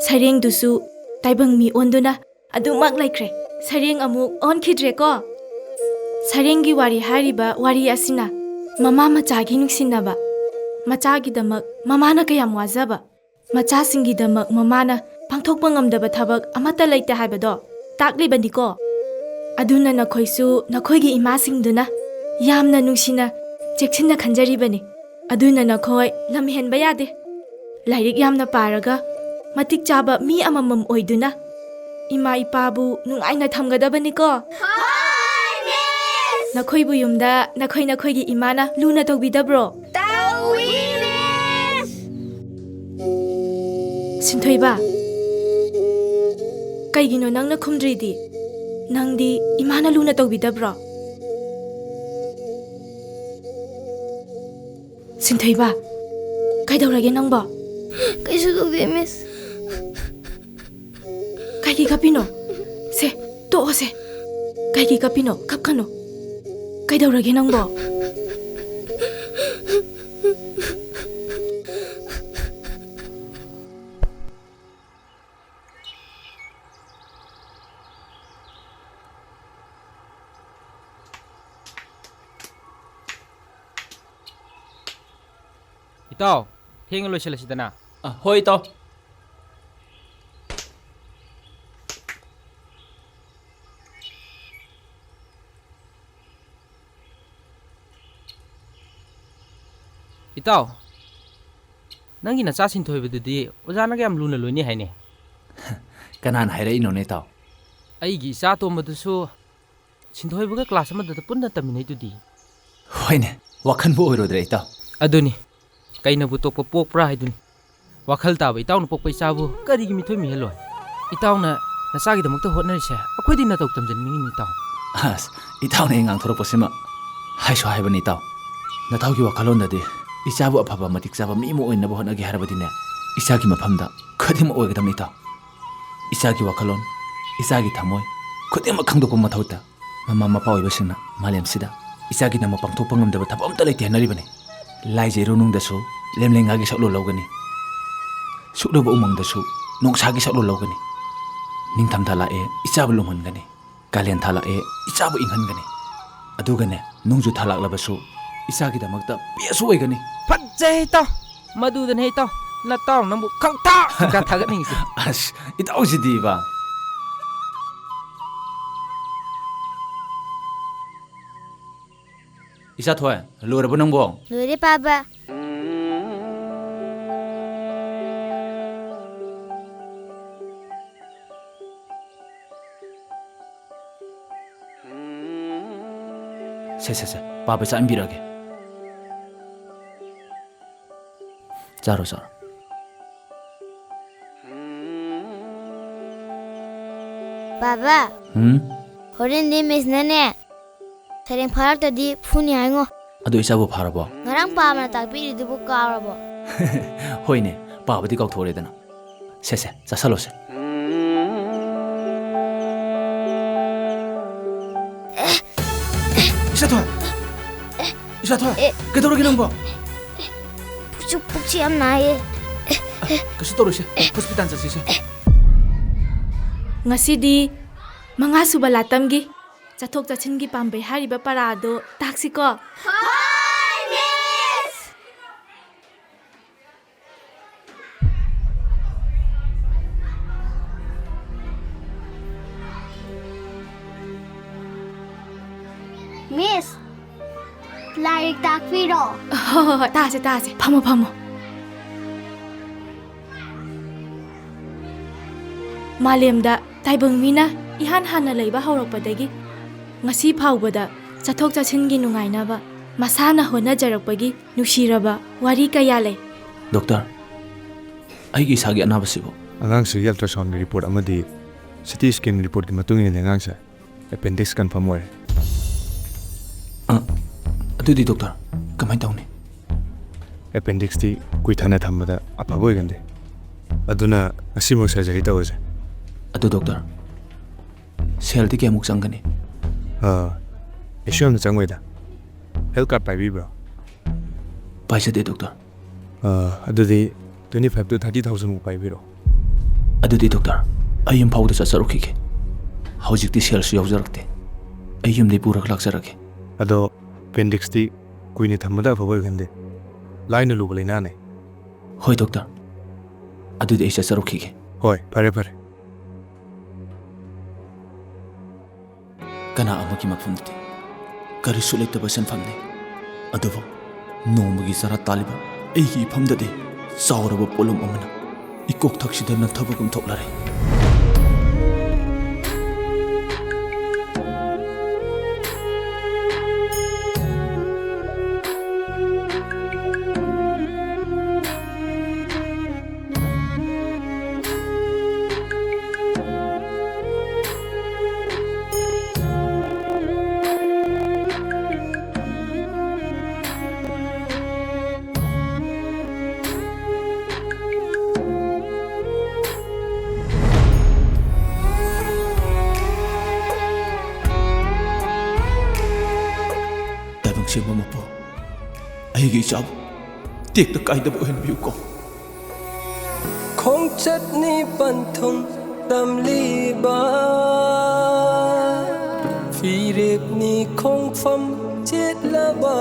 ꯁꯔꯦꯡꯗꯨꯁꯨ ꯇꯥꯏꯕꯪ ꯃꯤ ꯑꯣꯟꯗꯨꯅ ꯑꯗꯨꯃꯛ ꯂꯩꯈ꯭ꯔꯦ꯫ ꯁꯔꯦꯡ ꯑꯃꯨꯛ ꯑꯣꯟꯈꯤꯗ꯭ꯔꯦꯀꯣ꯫ ꯁꯔꯦꯡꯒꯤ ꯋꯥꯔꯤ ꯍꯥꯏꯔꯤꯕ ꯋꯥꯔꯤ ꯑꯁꯤꯅ ꯃꯃꯥ ꯃꯆꯥꯒꯤ ꯅꯨꯡꯁꯤꯅꯕ, ꯃꯆꯥꯒꯤꯗꯃꯛ ꯃꯃꯥꯅ ꯀꯌꯥꯝ ꯋꯥꯖꯕ, ꯃꯆꯥꯁꯤꯡꯒꯤꯗꯃꯛ ꯃꯃꯥꯅ ꯄꯥꯡꯊꯣꯛꯄ ꯉꯝꯗꯕ ꯊꯕꯛ ꯑꯃꯠꯇ ꯂꯩꯇꯦ ꯍꯥꯏꯕꯗꯣ ꯇꯥꯛꯂꯤꯕꯅꯤꯀꯣ꯫ ꯑꯗꯨꯅ ꯅꯈꯣꯏꯁꯨ ꯅꯈꯣꯏꯒꯤ ꯏꯃꯥꯁꯤꯡꯗꯨꯅ ꯌꯥꯝꯅ ꯅꯨꯡꯁꯤꯅ, ꯆꯦꯛꯁꯤꯟꯅ ꯈꯟꯖꯔꯤꯕꯅꯤ꯫ ꯑꯗꯨꯅ ꯅꯈꯣꯏ ꯂꯝ ꯍꯦꯟꯕ ꯌꯥꯗꯦ꯫ ꯂꯥꯏꯔꯤꯛ ꯌꯥꯝꯅ ꯄꯥꯔꯒ ꯃꯇꯤꯛ ꯆꯥꯕ ꯃꯤ ꯑꯃꯃꯝ ꯑꯣꯏꯗꯨꯅ ꯏꯃꯥ ꯏꯄꯥꯕꯨ ꯅꯨꯡꯉꯥꯏꯅ ꯊꯝꯒꯗꯕꯅꯤꯀꯣ꯫ ꯍꯣꯏ, ꯃꯤꯁ! ꯅꯈꯣꯏꯕꯨ ꯌꯨꯝꯗ ꯅꯈꯣꯏ ꯅꯈꯣꯏꯒꯤ ꯏꯃꯥꯅ ꯂꯨꯅ ꯇꯧꯕꯤꯗꯕ꯭ꯔꯣ? ꯇꯧꯏ, ꯃꯤꯁ! ꯁꯤꯟꯊꯣꯏꯕ, ꯀꯩꯒꯤꯅꯣ ꯅꯪꯅ ꯈꯨꯝꯗ꯭ꯔꯤꯗꯤ? ꯅꯪꯗꯤ ꯏꯃꯥꯅ ꯂꯨꯅ ꯇꯧꯕꯤꯗꯕ꯭ꯔꯣ? ꯁꯤꯟꯊꯣꯏꯕ, ꯀꯩꯗꯧꯔꯒꯦ ꯅꯪꯕꯣ? ꯀꯩꯁꯨ ꯇꯧꯗꯦ, ꯃꯤꯁ꯫ ꯀꯩꯒꯤ ꯀꯞꯄꯤꯅꯣ? ꯁꯦ, ꯇꯣꯛꯑꯣꯁꯦ꯫ ꯀꯩꯒꯤ ꯀꯞꯄꯤꯅꯣ? ꯀꯞꯀꯅꯨ꯫ ꯀꯩꯗꯧꯔꯒꯦ ꯅꯪꯕꯣ? ꯏꯇꯥꯎ, ꯊꯦꯡꯅ ꯂꯣꯏꯁꯤꯜꯂꯁꯤꯗꯅ꯫ ꯑ, ꯍꯣꯏ, ꯏꯇꯥꯎ꯫ ꯏꯇꯥꯎ, ꯅꯪꯒꯤ ꯅꯆꯥ ꯁꯤꯟꯊꯣꯏꯕꯗꯨꯗꯤ ꯑꯣꯖꯥꯅꯒ ꯌꯥꯝ ꯂꯨꯅ ꯂꯣꯏꯅꯩ ꯍꯥꯏꯅꯦ꯫ ꯀꯅꯥꯅ ꯍꯥꯏꯔꯛꯏꯅꯣꯅꯦ, ꯏꯇꯥꯎ? ꯑꯩꯒꯤ ꯏꯆꯥ ꯑꯇꯣꯝꯕꯗꯨꯁꯨ ꯁꯤꯟꯊꯣꯏꯕꯒ ꯀ꯭ꯂꯥꯁ ꯑꯃꯗꯇ ꯄꯨꯟꯅ ꯇꯝꯃꯤꯟꯅꯩꯗꯨꯗꯤ꯫ ꯍꯣꯏꯅꯦ, ꯋꯥꯈꯟꯕꯨ ꯑꯣꯏꯔꯣꯏꯗ꯭ꯔꯦ, ꯏꯇꯥꯎ꯫ ꯑꯗꯨꯅꯤ, ꯀꯩꯅꯕꯨ ꯇꯣꯛꯄ ꯄꯣꯛꯄ꯭ꯔꯥ ꯍꯥꯏꯗꯨꯅꯤ꯫ ꯋꯥꯈꯜ ꯇꯥꯕ ꯏꯇꯥꯎꯅ ꯄꯣꯛꯄ ꯏꯆꯥꯕꯨ ꯀꯔꯤꯒꯤ ꯃꯤꯊꯣꯏ ꯃꯤꯍꯦꯜꯂꯣꯏ? ꯏꯇꯥꯎꯅ ꯅꯆꯥꯒꯤꯗꯃꯛꯇ ꯍꯣꯠꯅꯔꯤꯁꯦ ꯑꯩꯈꯣꯏꯗꯤ ꯅꯇꯧ ꯇꯝꯖꯅꯤꯡꯉꯤꯅꯤ, ꯏꯇꯥꯎ꯫ ꯑꯁ, ꯏꯇꯥꯎꯅ ꯑꯩ ꯉꯥꯡꯊꯣꯔꯛꯄꯁꯤꯃ ꯍꯥꯏꯁꯨ ꯍꯥꯏꯕꯅꯤ, ꯏꯇꯥꯎ꯫ ꯅꯇꯥꯎꯒꯤ ꯋꯥꯈꯜꯂꯣꯟꯗꯗꯤ ꯏꯆꯥꯕꯨ ꯑꯐꯕ ꯃꯇꯤꯛ ꯆꯥꯕ ꯃꯤ ꯑꯃ ꯑꯣꯏꯅꯕ ꯍꯣꯠꯅꯒꯦ ꯍꯥꯏꯔꯕꯗꯤꯅꯦ, ꯏꯆꯥꯒꯤ ꯃꯐꯝꯗ ꯈꯨꯗꯤꯡꯃꯛ ꯑꯣꯏꯒꯗꯕꯅꯤ, ꯏꯇꯥꯎ꯫ ꯏꯆꯥꯒꯤ ꯋꯥꯈꯜꯂꯣꯟ, ꯏꯆꯥꯒꯤ ꯊꯃꯣꯏ ꯈꯨꯗꯤꯡꯃꯛ ꯈꯪꯗꯣꯛꯄ ꯃꯊꯧ ꯇꯥꯏ꯫ ꯃꯃꯥ ꯃꯄꯥ ꯑꯣꯏꯕꯁꯤꯡꯅ ꯃꯥꯂꯦꯝꯁꯤꯗ ꯏꯆꯥꯒꯤꯗꯃꯛ ꯄꯥꯡꯊꯣꯛꯄ ꯉꯝꯗꯕ ꯊꯕꯛ ꯑꯝꯇ ꯂꯩꯇꯦ ꯍꯥꯏꯅꯔꯤꯕꯅꯤ꯫ ꯂꯥꯏꯖ ꯏꯔꯨ ꯅꯨꯡꯗꯁꯨ ꯂꯦꯝꯂꯩꯉꯥꯒꯤ ꯁꯛꯂꯣꯟ ꯂꯧꯒꯅꯤ꯫ ꯁꯨꯛꯂꯕ ꯎꯃꯪꯗꯁꯨ ꯅꯣꯡꯁꯥꯒꯤ ꯁꯛꯂꯣꯟ ꯂꯧꯒꯅꯤ꯫ ꯅꯤꯡꯊꯝꯊꯥ ꯂꯥꯛꯑꯦ, ꯏꯆꯥꯕꯨ ꯂꯨꯝꯍꯟꯒꯅꯤ꯫ ꯀꯥꯂꯦꯟ ꯊꯥ ꯂꯥꯛꯑꯦ, ꯏꯆꯥꯕꯨ ꯏꯪꯍꯟꯒꯅꯤ꯫ ꯑꯗꯨꯒꯅꯦ, ꯅꯣꯡꯖꯨ ꯊꯥ ꯂꯥꯛꯂꯕꯁꯨ ꯏꯆꯥꯒꯤꯗꯃꯛꯇ ꯄꯦꯁꯁꯨ ꯑꯣꯏꯒꯅꯤ꯫ ꯐꯠꯖꯩ ꯏꯇꯥꯎ, ꯃꯗꯨꯗꯅꯦ ꯏꯇꯥꯎ, ꯅꯇꯥꯎ ꯅꯪꯕꯨ ꯈꯪꯊꯥ ꯈꯪꯊꯥ ꯊꯥꯒꯠꯅꯤꯡꯉꯤꯁꯦ꯫ ꯑꯁ, ꯏꯇꯥꯎꯁꯤꯗꯤꯕ꯫ ꯏꯆꯥ ꯊꯣꯏ, ꯂꯣꯏꯔꯕꯣ ꯅꯪꯕꯣ? ꯂꯣꯏꯔꯦ, ꯄꯥꯕ꯫ ꯁꯦ, ꯁꯦ, ꯁꯦ, ꯄꯥꯕ ꯆꯥꯛ ꯏꯟꯕꯤꯔꯛꯑꯒꯦ꯫ ꯆꯥꯔꯣ, ꯆꯥꯔꯣ꯫ ꯕꯥꯕꯥ꯫ ꯍꯨꯝ? ꯍꯣꯔꯦꯟꯗꯤ ꯃꯤꯁꯅꯅꯦ, ꯁꯩꯔꯦꯡ ꯐꯥꯔꯛꯇꯗꯤ ꯐꯨꯅꯤ ꯍꯥꯏꯉꯣ꯫ ꯑꯗꯨ ꯏꯆꯥꯕꯨ ꯐꯥꯔꯕꯣ? ꯉꯔꯥꯡ ꯄꯥꯕꯅ ꯇꯥꯛꯄꯤꯔꯤꯗꯨꯕꯨ ꯀꯥꯎꯔꯕꯣ? ꯍꯣꯏꯅꯦ, ꯄꯥꯕꯗꯤ ꯀꯥꯎꯊꯣꯛꯎꯔꯦꯗꯅ꯫ ꯁꯦ, ꯁꯦ, ꯆꯥꯁꯜꯂꯣꯁꯦ꯫ ꯏꯁꯥꯊꯣꯏ! ꯏꯁꯥꯊꯣꯏ! ꯑꯦ꯫ ꯀꯩꯗꯧꯔꯒꯦ ꯅꯪꯕꯣ? ꯄꯨꯛꯁꯨ, ꯄꯨꯛꯁꯨ ꯌꯥꯝ ꯅꯥꯏꯌꯦ꯫ ꯀꯩꯁꯨ ꯇꯧꯔꯣꯏꯁꯦ꯫ ꯍꯣꯁꯄꯤꯇꯥꯜ ꯆꯠꯁꯤꯁꯦ꯫ ꯉꯁꯤꯗꯤ ꯃꯉꯥ ꯁꯨꯕ ꯂꯥꯇꯝꯒꯤ ꯆꯠꯊꯣꯛ ꯆꯠꯁꯤꯟꯒꯤ ꯄꯥꯝꯕꯩ ꯍꯥꯏꯔꯤꯕ ꯄꯔꯥ ꯑꯗꯨ ꯇꯥꯛꯁꯤꯀꯣ꯫ ꯍꯣꯏ, ꯃꯤꯁ! ꯃꯤꯁ, ꯂꯥꯏꯔꯤꯛ ꯇꯥꯛꯄꯤꯔꯣ꯫ ꯍꯣꯏ, ꯍꯣꯏ, ꯍꯣꯏ, ꯇꯥꯁꯦ, ꯇꯥꯁꯦ꯫ ꯐꯝꯃꯣ, ꯐꯝꯃꯣ꯫ ꯃꯥꯂꯦꯝꯗ ꯇꯥꯏꯕꯪ ꯃꯤꯅ ꯏꯍꯥꯟ ꯍꯥꯟꯅ ꯂꯩꯕ ꯍꯧꯔꯛꯄꯗꯒꯤ ꯉꯁꯤ ꯐꯥꯎꯕꯗ ꯆꯠꯊꯣꯛ ꯆꯠꯁꯤꯟꯒꯤ ꯅꯨꯡꯉꯥꯏꯅꯕ ꯃꯁꯥꯅ ꯍꯣꯠꯅꯖꯔꯛꯄꯒꯤ ꯅꯨꯡꯁꯤꯔꯕ ꯋꯥꯔꯤ ꯀꯌꯥ ꯂꯩ꯫ ꯗꯣꯛꯇꯔ, ꯑꯩꯒꯤ ꯏꯁꯥꯒꯤ ꯑꯅꯥꯕꯁꯤꯕꯨ? ꯑꯉꯥꯡꯁꯤꯒꯤ ultrasoundꯒꯤ report ꯑꯃꯗꯤ CT scan reportꯀꯤ ꯃꯇꯨꯡ ꯏꯟꯅꯗꯤ ꯑꯉꯥꯡꯁꯦ appendix confirm ꯑꯣꯏꯔꯦ꯫ ꯑ, ꯑꯗꯨꯗꯤ ꯗꯣꯛꯇꯔ, ꯀꯃꯥꯏ ꯇꯧꯅꯤ? Appendixꯇꯤ ꯀꯨꯏꯊꯅ ꯊꯝꯕꯗ ꯑꯐꯕ ꯑꯣꯏꯒꯟꯗꯦ꯫ ꯑꯗꯨꯅ ꯉꯁꯤꯃꯛ surgery ꯇꯧꯔꯁꯦ꯫ ꯑꯗꯨ ꯗꯣꯛꯇꯔ, ꯁꯦꯜꯗꯤ ꯀꯌꯥꯃꯨꯛ ꯆꯪꯒꯅꯤ? ꯑ, ꯀꯩꯁꯨ ꯌꯥꯝꯅ ꯆꯪꯉꯣꯏꯗ꯫ Health card ꯄꯥꯏꯕꯤꯕ꯭ꯔꯣ? ꯄꯥꯏꯖꯗꯦ ꯗꯣꯛꯇꯔ꯫ ꯑ, ꯑꯗꯨꯗꯤ twenty five to thirty thousand ꯃꯨꯛ ꯄꯥꯏꯕꯤꯔꯣ꯫ ꯑꯗꯨꯗꯤ ꯗꯣꯛꯇꯔ, ꯑꯩ ꯏꯝꯐꯥꯜꯗ ꯆꯠꯆꯔꯨꯈꯤꯒꯦ꯫ ꯍꯧꯖꯤꯛꯇꯤ ꯁꯦꯜꯁꯨ ꯌꯥꯎꯖꯔꯛꯇꯦ꯫ ꯑꯩ ꯌꯨꯝꯗꯩ ꯄꯨꯔꯒ ꯂꯥꯛꯆꯔꯒꯦ꯫ ꯑꯗꯣ appendixꯇꯤ ꯀꯨꯏꯅ ꯊꯝꯕꯗ ꯑꯐꯕ ꯑꯣꯏꯒꯟꯗꯦ꯫ ꯂꯥꯏꯅ ꯂꯨꯕ ꯂꯩꯅꯥꯅꯦ꯫ ꯍꯣꯏ ꯗꯣꯛꯇꯔ, ꯑꯗꯨꯗꯤ ꯑꯩ ꯆꯠꯆꯔꯨꯈꯤꯒꯦ꯫ ꯍꯣꯏ, ꯐꯔꯦ ꯐꯔꯦ꯫ ꯀꯅꯥ ꯑꯃꯒꯤ ꯃꯐꯝꯗꯗꯤ ꯀꯔꯤꯁꯨ ꯂꯩꯇꯕ ꯁꯤꯟꯐꯝꯅꯤ, ꯑꯗꯨꯕꯨ ꯅꯣꯡꯃꯒꯤ ꯆꯔꯥ ꯇꯥꯜꯂꯤꯕ ꯑꯩꯒꯤ ꯏꯐꯝꯗꯗꯤ ꯆꯥꯎꯔꯕ ꯄꯣꯠꯂꯨꯝ ꯑꯃꯅ ꯏꯀꯣꯛ ꯊꯛꯁꯤꯗ ꯅꯟꯊꯕꯒꯨꯝ ꯊꯣꯛꯂꯔꯦ꯫ ꯑꯩꯒꯤ ꯏꯆꯥꯕꯨ ꯇꯦꯛꯇ ꯀꯥꯏꯗꯕ ꯑꯣꯏꯍꯟꯕꯤꯌꯨꯀꯣ꯫ ꯈꯣꯡꯆꯠꯅꯤ ꯄꯟꯊꯨꯡ ꯇꯝꯂꯤꯕ, ꯐꯤꯔꯦꯞꯅꯤ ꯈꯣꯡꯐꯝ ꯆꯦꯠꯂꯕ,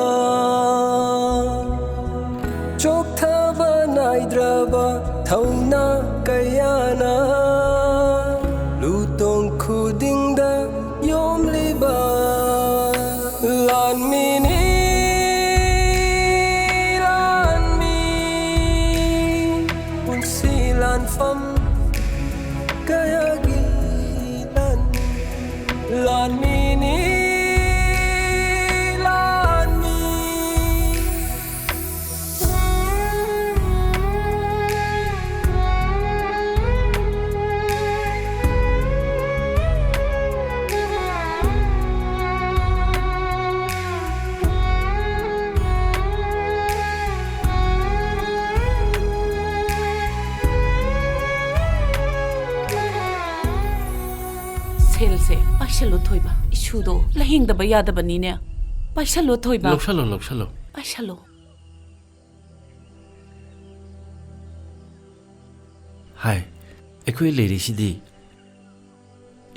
ꯆꯣꯛꯊꯕ ꯅꯥꯏꯗ꯭ꯔꯕ ꯊꯧꯅꯥ ꯀꯌꯥꯅ ꯂꯨꯇꯣꯡ ꯈꯨꯗꯤꯡꯗ ꯌꯣꯝꯂꯤꯕ ꯂꯥꯟꯃꯤꯅꯤ, ꯂꯥꯟꯃꯤ, ꯄꯨꯟꯁꯤ ꯂꯥꯟꯐꯝ ꯀꯌꯥꯒꯤ ꯂꯥꯟꯃꯤ, ꯂꯥꯟꯃꯤꯅꯤ, ꯂꯥꯟꯃꯤ꯫ ꯁꯦꯜꯁꯦ ꯄꯥꯏꯁꯜꯂꯣ ꯊꯣꯏꯕ, ꯏꯁꯨꯗꯣ ꯂꯥꯌꯦꯡꯗꯕ ꯌꯥꯗꯕꯅꯤꯅꯦ꯫ ꯄꯥꯏꯁꯜꯂꯣ ꯊꯣꯏꯕ꯫ ꯂꯧꯁꯜꯂꯣ, ꯂꯧꯁꯜꯂꯣ꯫ ꯄꯥꯏꯁꯜꯂꯣ꯫ ꯍꯥꯏ, ꯑꯩꯈꯣꯏ ꯂꯩꯔꯤꯁꯤꯗꯤ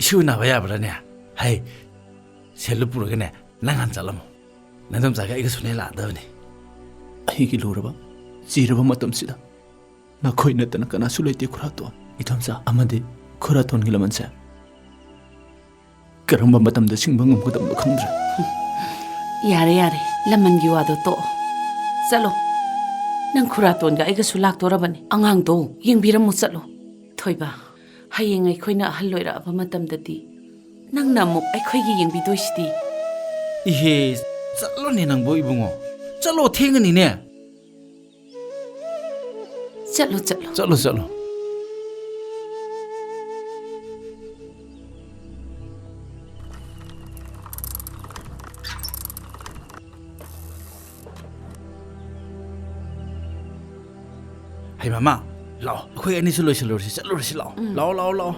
ꯏꯁꯨ ꯅꯥꯕ ꯌꯥꯕ꯭ꯔꯥꯅꯦ? ꯍꯥꯏ, ꯁꯦꯜꯗꯨ ꯄꯨꯔꯒꯅꯦ, ꯅꯪ ꯍꯥꯟꯅ ꯆꯠꯂꯝꯃꯣ꯫ ꯅꯗꯣꯝꯆꯥꯒ ꯑꯩꯒꯁꯨꯅꯦ ꯂꯥꯛꯑꯗꯕꯅꯤ꯫ ꯑꯩꯒꯤ ꯂꯨꯔꯕ, ꯆꯤꯔꯕ ꯃꯇꯝꯁꯤꯗ ꯅꯈꯣꯏ ꯅꯠꯇꯅ ꯀꯅꯥꯁꯨ ꯂꯩꯇꯦ, ꯈꯨꯔꯥꯇꯣꯟ꯫ ꯏꯗꯣꯝꯆꯥ ꯑꯃꯗꯤ ꯈꯨꯔꯥꯇꯣꯟꯒꯤ ꯂꯃꯟꯁꯦ ꯀꯔꯝꯕ ꯃꯇꯝꯗ ꯁꯤꯡꯕ ꯉꯝꯒꯗꯕꯅꯣ ꯈꯪꯗ꯭ꯔꯦ꯫ ꯌꯥꯔꯦ, ꯌꯥꯔꯦ, ꯂꯃꯟꯒꯤ ꯋꯥꯗꯣ ꯇꯣꯛꯑꯣ꯫ ꯆꯠꯂꯣ, ꯅꯪ ꯈꯨꯔꯥꯇꯣꯟꯒ ꯑꯩꯒꯁꯨ ꯂꯥꯛꯇꯣꯔꯕꯅꯤ꯫ ꯑꯉꯥꯡꯗꯣ ꯌꯦꯡꯕꯤꯔꯝꯃꯨ ꯆꯠꯂꯣ꯫ ꯊꯣꯏꯕ, ꯍꯌꯦꯡ ꯑꯩꯈꯣꯏꯅ ꯑꯍꯜ ꯑꯣꯏꯔꯛꯑꯕ ꯃꯇꯝꯗꯗꯤ ꯅꯪꯅ ꯑꯃꯨꯛ ꯑꯩꯈꯣꯏꯒꯤ ꯌꯦꯡꯕꯤꯗꯣꯏꯁꯤꯗꯤ꯫ ꯏꯍꯦ, ꯆꯠꯂꯣꯅꯦ ꯅꯪꯕꯣ ꯏꯕꯨꯡꯉꯣ, ꯆꯠꯂꯣ, ꯊꯦꯡꯉꯅꯤꯅꯦ꯫ ꯆꯠꯂꯣ, ꯆꯠꯂꯣ꯫ ꯆꯠꯂꯣ, ꯆꯠꯂꯣ꯫ ꯍꯩ ꯃꯃꯥ, ꯂꯥꯛꯑꯣ, ꯑꯩꯈꯣꯏ ꯑꯅꯤꯁꯨ ꯂꯣꯏꯁꯤꯜꯂꯨꯔꯁꯤ, ꯆꯠꯂꯨꯔꯁꯤ, ꯂꯥꯛꯑꯣ꯫ ꯎꯝ꯫ ꯂꯥꯛꯑꯣ, ꯂꯥꯛꯑꯣ, ꯂꯥꯛꯑꯣ꯫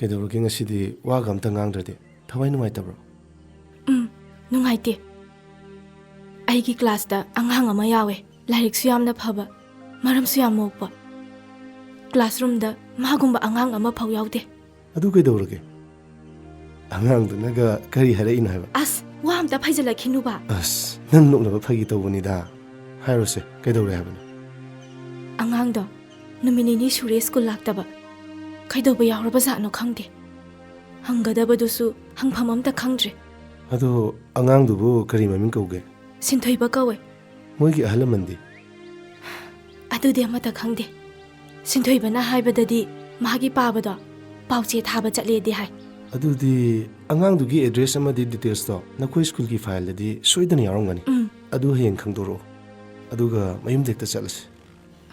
ꯀꯩꯗꯧꯔꯒꯦ ꯉꯁꯤꯗꯤ ꯋꯥꯒ ꯑꯝꯇ ꯉꯥꯡꯗ꯭ꯔꯗꯤ? ꯊꯋꯥꯏ ꯅꯨꯡꯉꯥꯏꯇꯕ꯭ꯔꯣ? ꯎꯝ, ꯅꯨꯡꯉꯥꯏꯇꯦ꯫ ꯑꯩꯒꯤ ꯀ꯭ꯂꯥꯁꯇ ꯑꯉꯥꯡ ꯑꯃ ꯌꯥꯎꯋꯦ, ꯂꯥꯏꯔꯤꯛꯁꯨ ꯌꯥꯝꯅ ꯐꯕ, ꯃꯔꯝꯁꯨ ꯌꯥꯝ ꯃꯣꯛꯄ꯫ ꯀ꯭ꯂꯥꯁꯔꯨꯝꯗ ꯃꯥꯒꯨꯝꯕ ꯑꯉꯥꯡ ꯑꯃꯐꯥꯎ ꯌꯥꯎꯗꯦ꯫ ꯑꯗꯨ ꯀꯩꯗꯧꯔꯒꯦ? ꯑꯉꯥꯡꯗꯨꯅꯒ ꯀꯔꯤ ꯍꯥꯏꯔꯛꯏꯅꯣ ꯍꯥꯏꯕ? ꯑꯁ, ꯋꯥ ꯑꯝꯇ ꯐꯩꯖꯜꯂꯛꯈꯤꯅꯨꯕ꯫ ꯑꯁ, ꯅꯪ ꯅꯣꯛꯅꯕ ꯐꯥꯒꯤ ꯇꯧꯕꯅꯤꯗ꯫ ꯍꯥꯏꯔꯣꯁꯦ, ꯀꯩꯗꯧꯔꯦ ꯍꯥꯏꯕꯅꯣ? ꯑꯉꯥꯡꯗꯣ ꯅꯨꯃꯤꯠ ꯅꯤꯅꯤ ꯁꯨꯔꯦ ꯁ꯭ꯀꯨꯜ ꯂꯥꯛꯇꯕ꯫ ꯀꯩꯗꯧꯕ ꯌꯥꯎꯔꯕꯖꯥꯠꯅꯣ ꯈꯪꯗꯦ꯫ ꯍꯪꯒꯗꯕꯗꯨꯁꯨ ꯍꯪꯐꯝ ꯑꯝꯇ ꯈꯪꯗ꯭ꯔꯦ꯫ ꯑꯗꯣ ꯑꯉꯥꯡꯗꯨꯕꯨ ꯀꯔꯤ ꯃꯃꯤꯡ ꯀꯧꯒꯦ? ꯁꯤꯟꯊꯣꯏꯕ ꯀꯧꯋꯦ꯫ ꯃꯣꯏꯒꯤ ꯑꯍꯜ ꯂꯃꯟꯗꯤ? ꯑꯗꯨꯗꯤ ꯑꯃꯠꯇ ꯈꯪꯗꯦ꯫ ꯁꯤꯟꯊꯣꯏꯕꯅ ꯍꯥꯏꯕꯗꯗꯤ ꯃꯥꯒꯤ ꯄꯥꯕꯗꯣ ꯄꯥꯎꯆꯦ ꯊꯥꯕ ꯆꯠꯂꯦꯗꯤ ꯍꯥꯏ꯫ ꯑꯗꯨꯗꯤ ꯑꯉꯥꯡꯗꯨꯒꯤ ꯑꯦꯗ꯭ꯔꯦꯁ ꯑꯃꯗꯤ ꯗꯤꯇꯦꯜꯁꯇꯣ ꯅꯈꯣꯏ ꯁ꯭ꯀꯨꯜꯒꯤ ꯐꯥꯏꯜꯗꯗꯤ ꯁꯣꯏꯗꯅ ꯌꯥꯎꯔꯝꯒꯅꯤ꯫ ꯎꯝ꯫ ꯑꯗꯨ ꯍꯌꯦꯡ ꯈꯪꯗꯣꯔꯛꯑꯣ꯫ ꯑꯗꯨꯒ ꯃꯌꯨꯝꯗ ꯍꯦꯛꯇ ꯆꯠꯂꯁꯤ꯫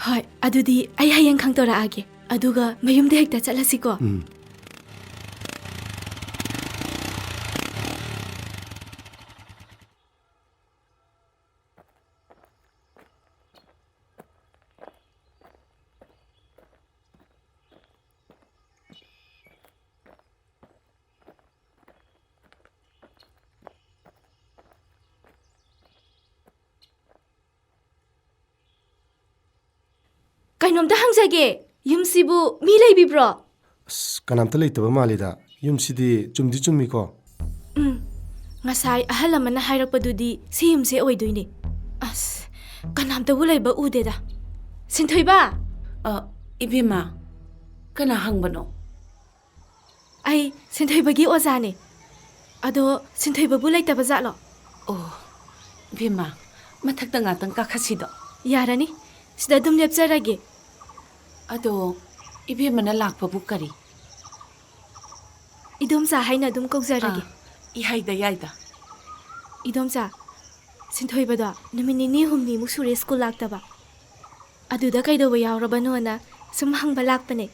ꯍꯣꯏ, ꯑꯗꯨꯗꯤ ꯑꯩ ꯍꯌꯦꯡ ꯈꯪꯗꯣꯔꯛꯑꯒꯦ꯫ ꯑꯗꯨꯒ ꯃꯌꯨꯝꯗ ꯍꯦꯛꯇ ꯆꯠꯂꯁꯤꯀꯣ꯫ ꯎꯝ꯫ ꯀꯩꯅꯣꯝꯇ ꯍꯪꯖꯒꯦ, ꯌꯨꯝꯁꯤꯕꯨ ꯃꯤ ꯂꯩꯕꯤꯕ꯭ꯔꯣ? ꯑꯁ, ꯀꯅꯥꯝꯇ ꯂꯩꯇꯕ ꯃꯥꯜꯂꯤꯗ꯫ ꯌꯨꯝꯁꯤꯗꯤ ꯆꯨꯝꯗꯤ ꯆꯨꯝꯃꯤꯀꯣ? ꯎꯝ, ꯉꯁꯥꯏ ꯑꯍꯜ ꯑꯃꯅ ꯍꯥꯏꯔꯛꯄꯗꯨꯗꯤ ꯁꯤ ꯌꯨꯝꯁꯦ ꯑꯣꯏꯗꯣꯏꯅꯦ꯫ ꯑꯁ, ꯀꯅꯥꯝꯇꯕꯨ ꯂꯩꯕ ꯎꯗꯦꯗ꯫ ꯁꯤꯟꯊꯣꯏꯕ! ꯑ, ꯏꯕꯦꯝꯃ, ꯀꯅꯥ ꯍꯪꯕꯅꯣ? ꯑꯩ ꯁꯤꯟꯊꯣꯏꯕꯒꯤ ꯑꯣꯖꯥꯅꯦ꯫ ꯑꯗꯣ ꯁꯤꯟꯊꯣꯏꯕꯕꯨ ꯂꯩꯇꯕ ꯖꯥꯠꯂꯣ? ꯑꯣ, ꯏꯕꯦꯝꯃ, ꯃꯊꯛꯇ ꯉꯥꯛꯇꯪ ꯀꯥꯈꯠꯁꯤꯗꯣ꯫ ꯌꯥꯔꯅꯤ, ꯁꯤꯗ ꯑꯗꯨꯝ ꯂꯦꯞꯆꯔꯒꯦ꯫ ꯑꯗꯣ ꯏꯕꯦꯝꯃꯅ ꯂꯥꯛꯄꯕꯨ ꯀꯔꯤ? ꯏꯗꯣꯝꯆꯥ ꯍꯥꯏꯅ ꯑꯗꯨꯝ ꯀꯧꯖꯔꯒꯦ꯫ ꯑꯥ, ꯏꯍꯥꯏꯗ ꯌꯥꯏꯗ꯫ ꯏꯗꯣꯝꯆꯥ, ꯁꯤꯟꯊꯣꯏꯕꯗꯣ ꯅꯨꯃꯤꯠ ꯅꯤꯅꯤ ꯍꯨꯝꯅꯤꯃꯨꯛ ꯁꯨꯔꯦ ꯁ꯭ꯀꯨꯜ ꯂꯥꯛꯇꯕ꯫ ꯑꯗꯨꯗ ꯀꯩꯗꯧꯕ ꯌꯥꯎꯔꯕꯅꯣꯅ ꯁꯨꯝ ꯍꯪꯕ ꯂꯥꯛꯄꯅꯦ꯫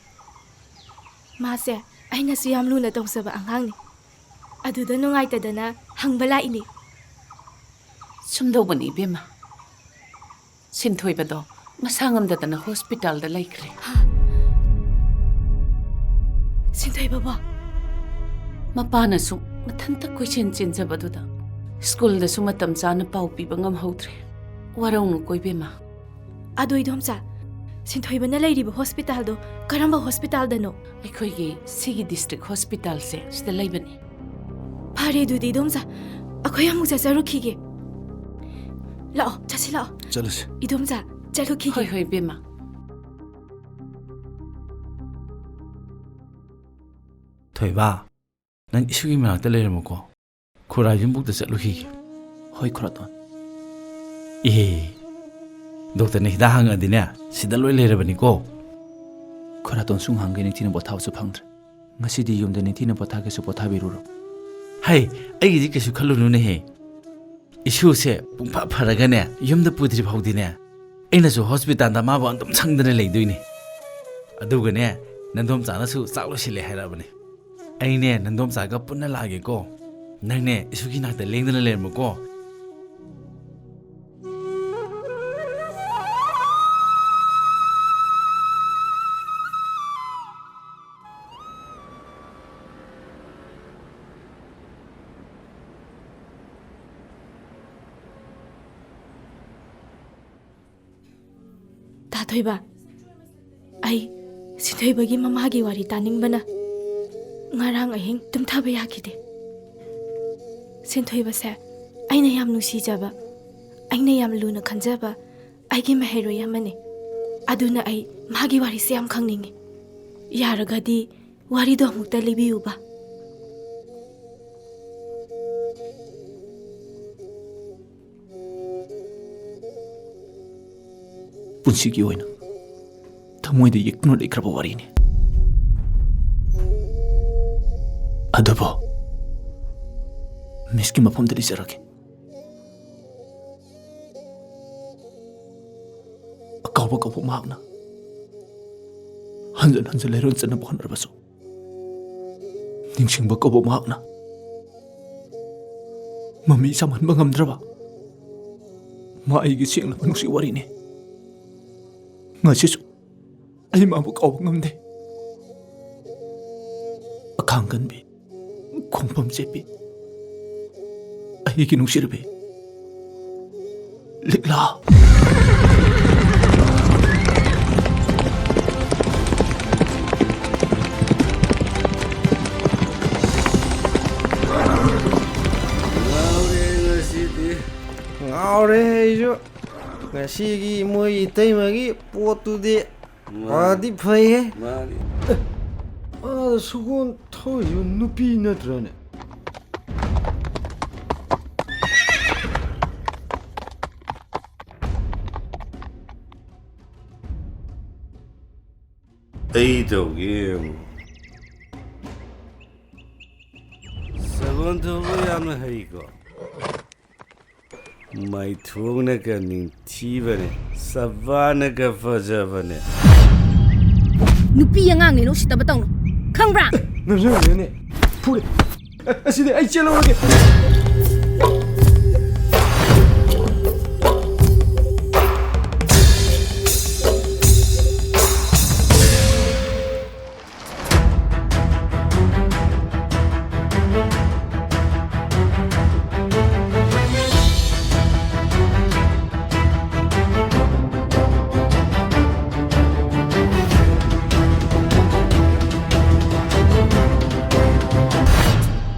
ꯃꯥꯁꯦ ꯑꯩꯅꯁꯨ ꯌꯥꯝ ꯂꯨꯅ ꯇꯧꯖꯕ ꯑꯉꯥꯡꯅꯤ꯫ ꯑꯗꯨꯗ ꯅꯨꯡꯉꯥꯏꯇꯗꯅ ꯍꯪꯕ ꯂꯥꯛꯏꯅꯤ꯫ ꯁꯨꯝꯗꯧꯕꯅꯤ ꯏꯕꯦꯝꯃ, ꯁꯤꯟꯊꯣꯏꯕꯗꯣ ꯃꯁꯥ ꯉꯝꯗꯗꯅ ꯍꯣꯁꯄꯤꯇꯥꯜꯗ ꯂꯩꯈ꯭ꯔꯦ꯫ ꯍꯥ? ꯁꯤꯟꯊꯣꯏꯕꯕꯣ? ꯃꯄꯥꯅꯁꯨ ꯃꯊꯟꯇ ꯀꯣꯏꯆꯦꯟ ꯆꯦꯟꯖꯕꯗꯨꯗ ꯁ꯭ꯀꯨꯜꯗꯁꯨ ꯃꯇꯝ ꯆꯥꯅ ꯄꯥꯎ ꯄꯤꯕ ꯉꯝꯍꯧꯗ꯭ꯔꯦ꯫ ꯋꯥꯔꯧꯅꯨꯀꯣ ꯏꯕꯦꯝꯃ꯫ ꯑꯗꯣ ꯏꯗꯣꯝꯆꯥ, ꯁꯤꯟꯊꯣꯏꯕꯅ ꯂꯩꯔꯤꯕ ꯍꯣꯁꯄꯤꯇꯥꯜꯗꯣ ꯀꯔꯝꯕ ꯍꯣꯁꯄꯤꯇꯥꯜꯗꯅꯣ? ꯑꯩꯈꯣꯏꯒꯤ ꯁꯤꯒꯤ ꯗꯤꯁꯇ꯭ꯔꯤꯛ ꯍꯣꯁꯄꯤꯇꯥꯜꯁꯦ ꯁꯤꯗ ꯂꯩꯕꯅꯤ꯫ ꯐꯔꯦ ꯑꯗꯨꯗꯤ ꯏꯗꯣꯝꯆꯥ, ꯑꯩꯈꯣꯏ ꯑꯃꯨꯛ ꯆꯠꯆꯔꯨꯈꯤꯒꯦ꯫ ꯂꯥꯛꯑꯣ, ꯆꯠꯁꯤ ꯂꯥꯛꯑꯣ꯫ ꯆꯠꯂꯁꯤ꯫ ꯏꯗꯣꯝꯆꯥ, ꯆꯠꯂꯨꯈꯤꯒꯦ꯫ ꯍꯣꯏ, ꯍꯣꯏ, ꯏꯕꯦꯝꯃ꯫ ꯊꯣꯏꯕ, ꯅꯪ ꯏꯁꯨꯒꯤ ꯃꯅꯥꯛꯇ ꯂꯩꯔꯝꯃꯨꯀꯣ꯫ ꯈꯨꯔꯥ ꯌꯨꯝꯕꯨꯛꯇ ꯆꯠꯂꯨꯈꯤꯒꯦ꯫ ꯍꯣꯏ, ꯈꯨꯔꯥꯇꯣꯟ꯫ ꯑꯦ, ꯗꯣꯛꯇꯔꯅ ꯍꯤꯗꯥꯛ ꯍꯪꯉꯗꯤꯅꯦ, ꯁꯤꯗ ꯂꯣꯏ ꯂꯩꯔꯕꯅꯤꯀꯣ꯫ ꯈꯨꯔꯥꯇꯣꯟꯁꯨ ꯉꯍꯥꯟꯈꯩ ꯅꯤꯡꯊꯤꯅ ꯄꯣꯊꯥꯕꯁꯨ ꯐꯪꯗ꯭ꯔꯦ꯫ ꯉꯁꯤꯗꯤ ꯌꯨꯝꯗ ꯅꯤꯡꯊꯤꯅ ꯄꯣꯊꯥꯒꯦꯁꯨ ꯄꯣꯊꯥꯕꯤꯔꯨꯔꯣ꯫ ꯍꯩ, ꯑꯩꯒꯤꯗꯤ ꯀꯩꯁꯨ ꯈꯜꯂꯨꯅꯨꯅꯦꯍꯦ꯫ ꯏꯁꯨꯁꯦ ꯄꯨꯡꯐ ꯐꯔꯒꯅꯦ, ꯌꯨꯝꯗ ꯄꯨꯗ꯭ꯔꯤ ꯐꯥꯎꯗꯤꯅꯦ, ꯑꯩꯅꯁꯨ ꯍꯣꯁꯄꯤꯇꯥꯜꯗ ꯃꯥꯕꯨ ꯑꯗꯨꯝ ꯁꯪꯗꯅ ꯂꯩꯗꯣꯏꯅꯦ꯫ ꯑꯗꯨꯒꯅꯦ, ꯅꯟꯗꯣꯝꯆꯥꯅꯁꯨ ꯆꯥꯛ ꯂꯣꯏꯁꯤꯜꯂꯦ ꯍꯥꯏꯔꯛꯑꯕꯅꯦ꯫ ꯑꯩꯅꯦ, ꯅꯟꯗꯣꯝꯆꯥꯒ ꯄꯨꯟꯅ ꯂꯥꯛꯑꯒꯦꯀꯣ꯫ ꯅꯪꯅꯦ, ꯏꯁꯨꯒꯤ ꯅꯥꯛꯇ ꯂꯦꯡꯗꯅ ꯂꯩꯔꯝꯃꯨꯀꯣ꯫ ꯇꯥ ꯊꯣꯏꯕ, ꯑꯩ ꯁꯤꯟꯊꯣꯏꯕꯒꯤ ꯃꯃꯥꯒꯤ ꯋꯥꯔꯤ ꯇꯥꯅꯤꯡꯕꯅ ꯉꯔꯥꯡ ꯑꯍꯤꯡ ꯇꯨꯝꯊꯕ ꯌꯥꯈꯤꯗꯦ꯫ ꯁꯤꯟꯊꯣꯏꯕꯁꯦ ꯑꯩꯅ ꯌꯥꯝ ꯅꯨꯡꯁꯤꯖꯕ, ꯑꯩꯅ ꯌꯥꯝ ꯂꯨꯅ ꯈꯟꯖꯕ ꯑꯩꯒꯤ ꯃꯍꯩꯔꯣꯏ ꯑꯃꯅꯤ꯫ ꯑꯗꯨꯅ ꯑꯩ ꯃꯥꯒꯤ ꯋꯥꯔꯤꯁꯦ ꯌꯥꯝ ꯈꯪꯅꯤꯡꯉꯤ꯫ ꯌꯥꯔꯒꯗꯤ ꯋꯥꯔꯤꯗꯣ ꯑꯃꯨꯛꯇ ꯂꯤꯕꯤꯌꯨꯕ꯫ ꯄꯨꯟꯁꯤꯒꯤ ꯑꯣꯏꯅ ꯊꯃꯣꯏꯗ ꯌꯦꯛꯇꯨꯅ ꯂꯩꯈ꯭ꯔꯕ ꯋꯥꯔꯤꯅꯤ꯫ ꯑꯗꯨꯕꯨ ꯃꯤꯁꯀꯤ ꯃꯐꯝꯗ ꯂꯤꯖꯔꯒꯦ꯫ ꯑꯀꯥꯎꯕ ꯀꯧꯕ ꯃꯍꯥꯛꯅ ꯍꯟꯖꯟ ꯍꯟꯖꯟ ꯂꯩꯔꯣꯟ ꯆꯠꯅꯕ ꯍꯣꯠꯅꯔꯕꯁꯨ, ꯅꯤꯡꯁꯤꯡꯕ ꯀꯧꯕ ꯃꯍꯥꯛꯅ ꯃꯃꯤ ꯁꯥꯝꯍꯟꯕ ꯉꯝꯗ꯭ꯔꯕ ꯃꯥ ꯑꯩꯒꯤ ꯁꯦꯡꯂꯕ ꯅꯨꯡꯁꯤ ꯋꯥꯔꯤꯅꯤ꯫ ꯉꯁꯤꯁꯨ ꯑꯩ ꯃꯥꯕꯨ ꯀꯥꯎꯕ ꯉꯝꯗꯦ꯫ ꯊꯥꯡꯒꯟꯕꯤ, ꯈꯣꯡꯐꯝ ꯆꯦꯠꯄꯤ, ꯑꯩꯒꯤ ꯅꯨꯡꯁꯤꯔꯕꯤ ꯂꯤꯛꯂꯥ꯫ ꯉꯥꯎꯔꯦ ꯉꯁꯤꯗꯤ꯫ ꯉꯥꯎꯔꯦ ꯑꯩꯁꯨ꯫ ꯉꯁꯤꯒꯤ ꯃꯣꯏ ꯏꯇꯩꯃꯒꯤ ꯄꯣꯠꯇꯨꯗꯤ ꯃꯥꯅꯤ꯫ ꯐꯗꯤ ꯐꯩꯍꯦ꯫ ꯃꯥꯅꯤ꯫ ꯑꯥ, ꯁꯒꯣꯜ ꯊꯧꯔꯤꯕ ꯅꯨꯄꯤ ꯅꯠꯇ꯭ꯔꯅꯦ? ꯑꯩ ꯇꯧꯒꯦ ꯌꯦꯡꯉꯨ꯫ ꯁꯒꯣꯜ ꯊꯧꯕ ꯌꯥꯝꯅ ꯍꯩꯀꯣ꯫ ꯃꯥꯏꯊꯣꯡꯅꯒ ꯅꯤꯡꯊꯤꯕꯅꯦ, ꯁꯕꯥꯅꯒ ꯐꯖꯕꯅꯦ꯫ ꯅꯨꯄꯤ ꯑꯉꯥꯡꯅꯦꯅ ꯎꯁꯤꯠꯇꯕ ꯇꯧꯅꯨ, ꯈꯪꯕ꯭ꯔꯥ? ꯅꯝꯖꯜꯂꯨꯔꯦꯅꯦ꯫ ꯐꯨꯔꯦ꯫ ꯑꯦ, ꯑꯁꯤꯗꯤ ꯑꯩ ꯆꯦꯜꯍꯧꯔꯒꯦ꯫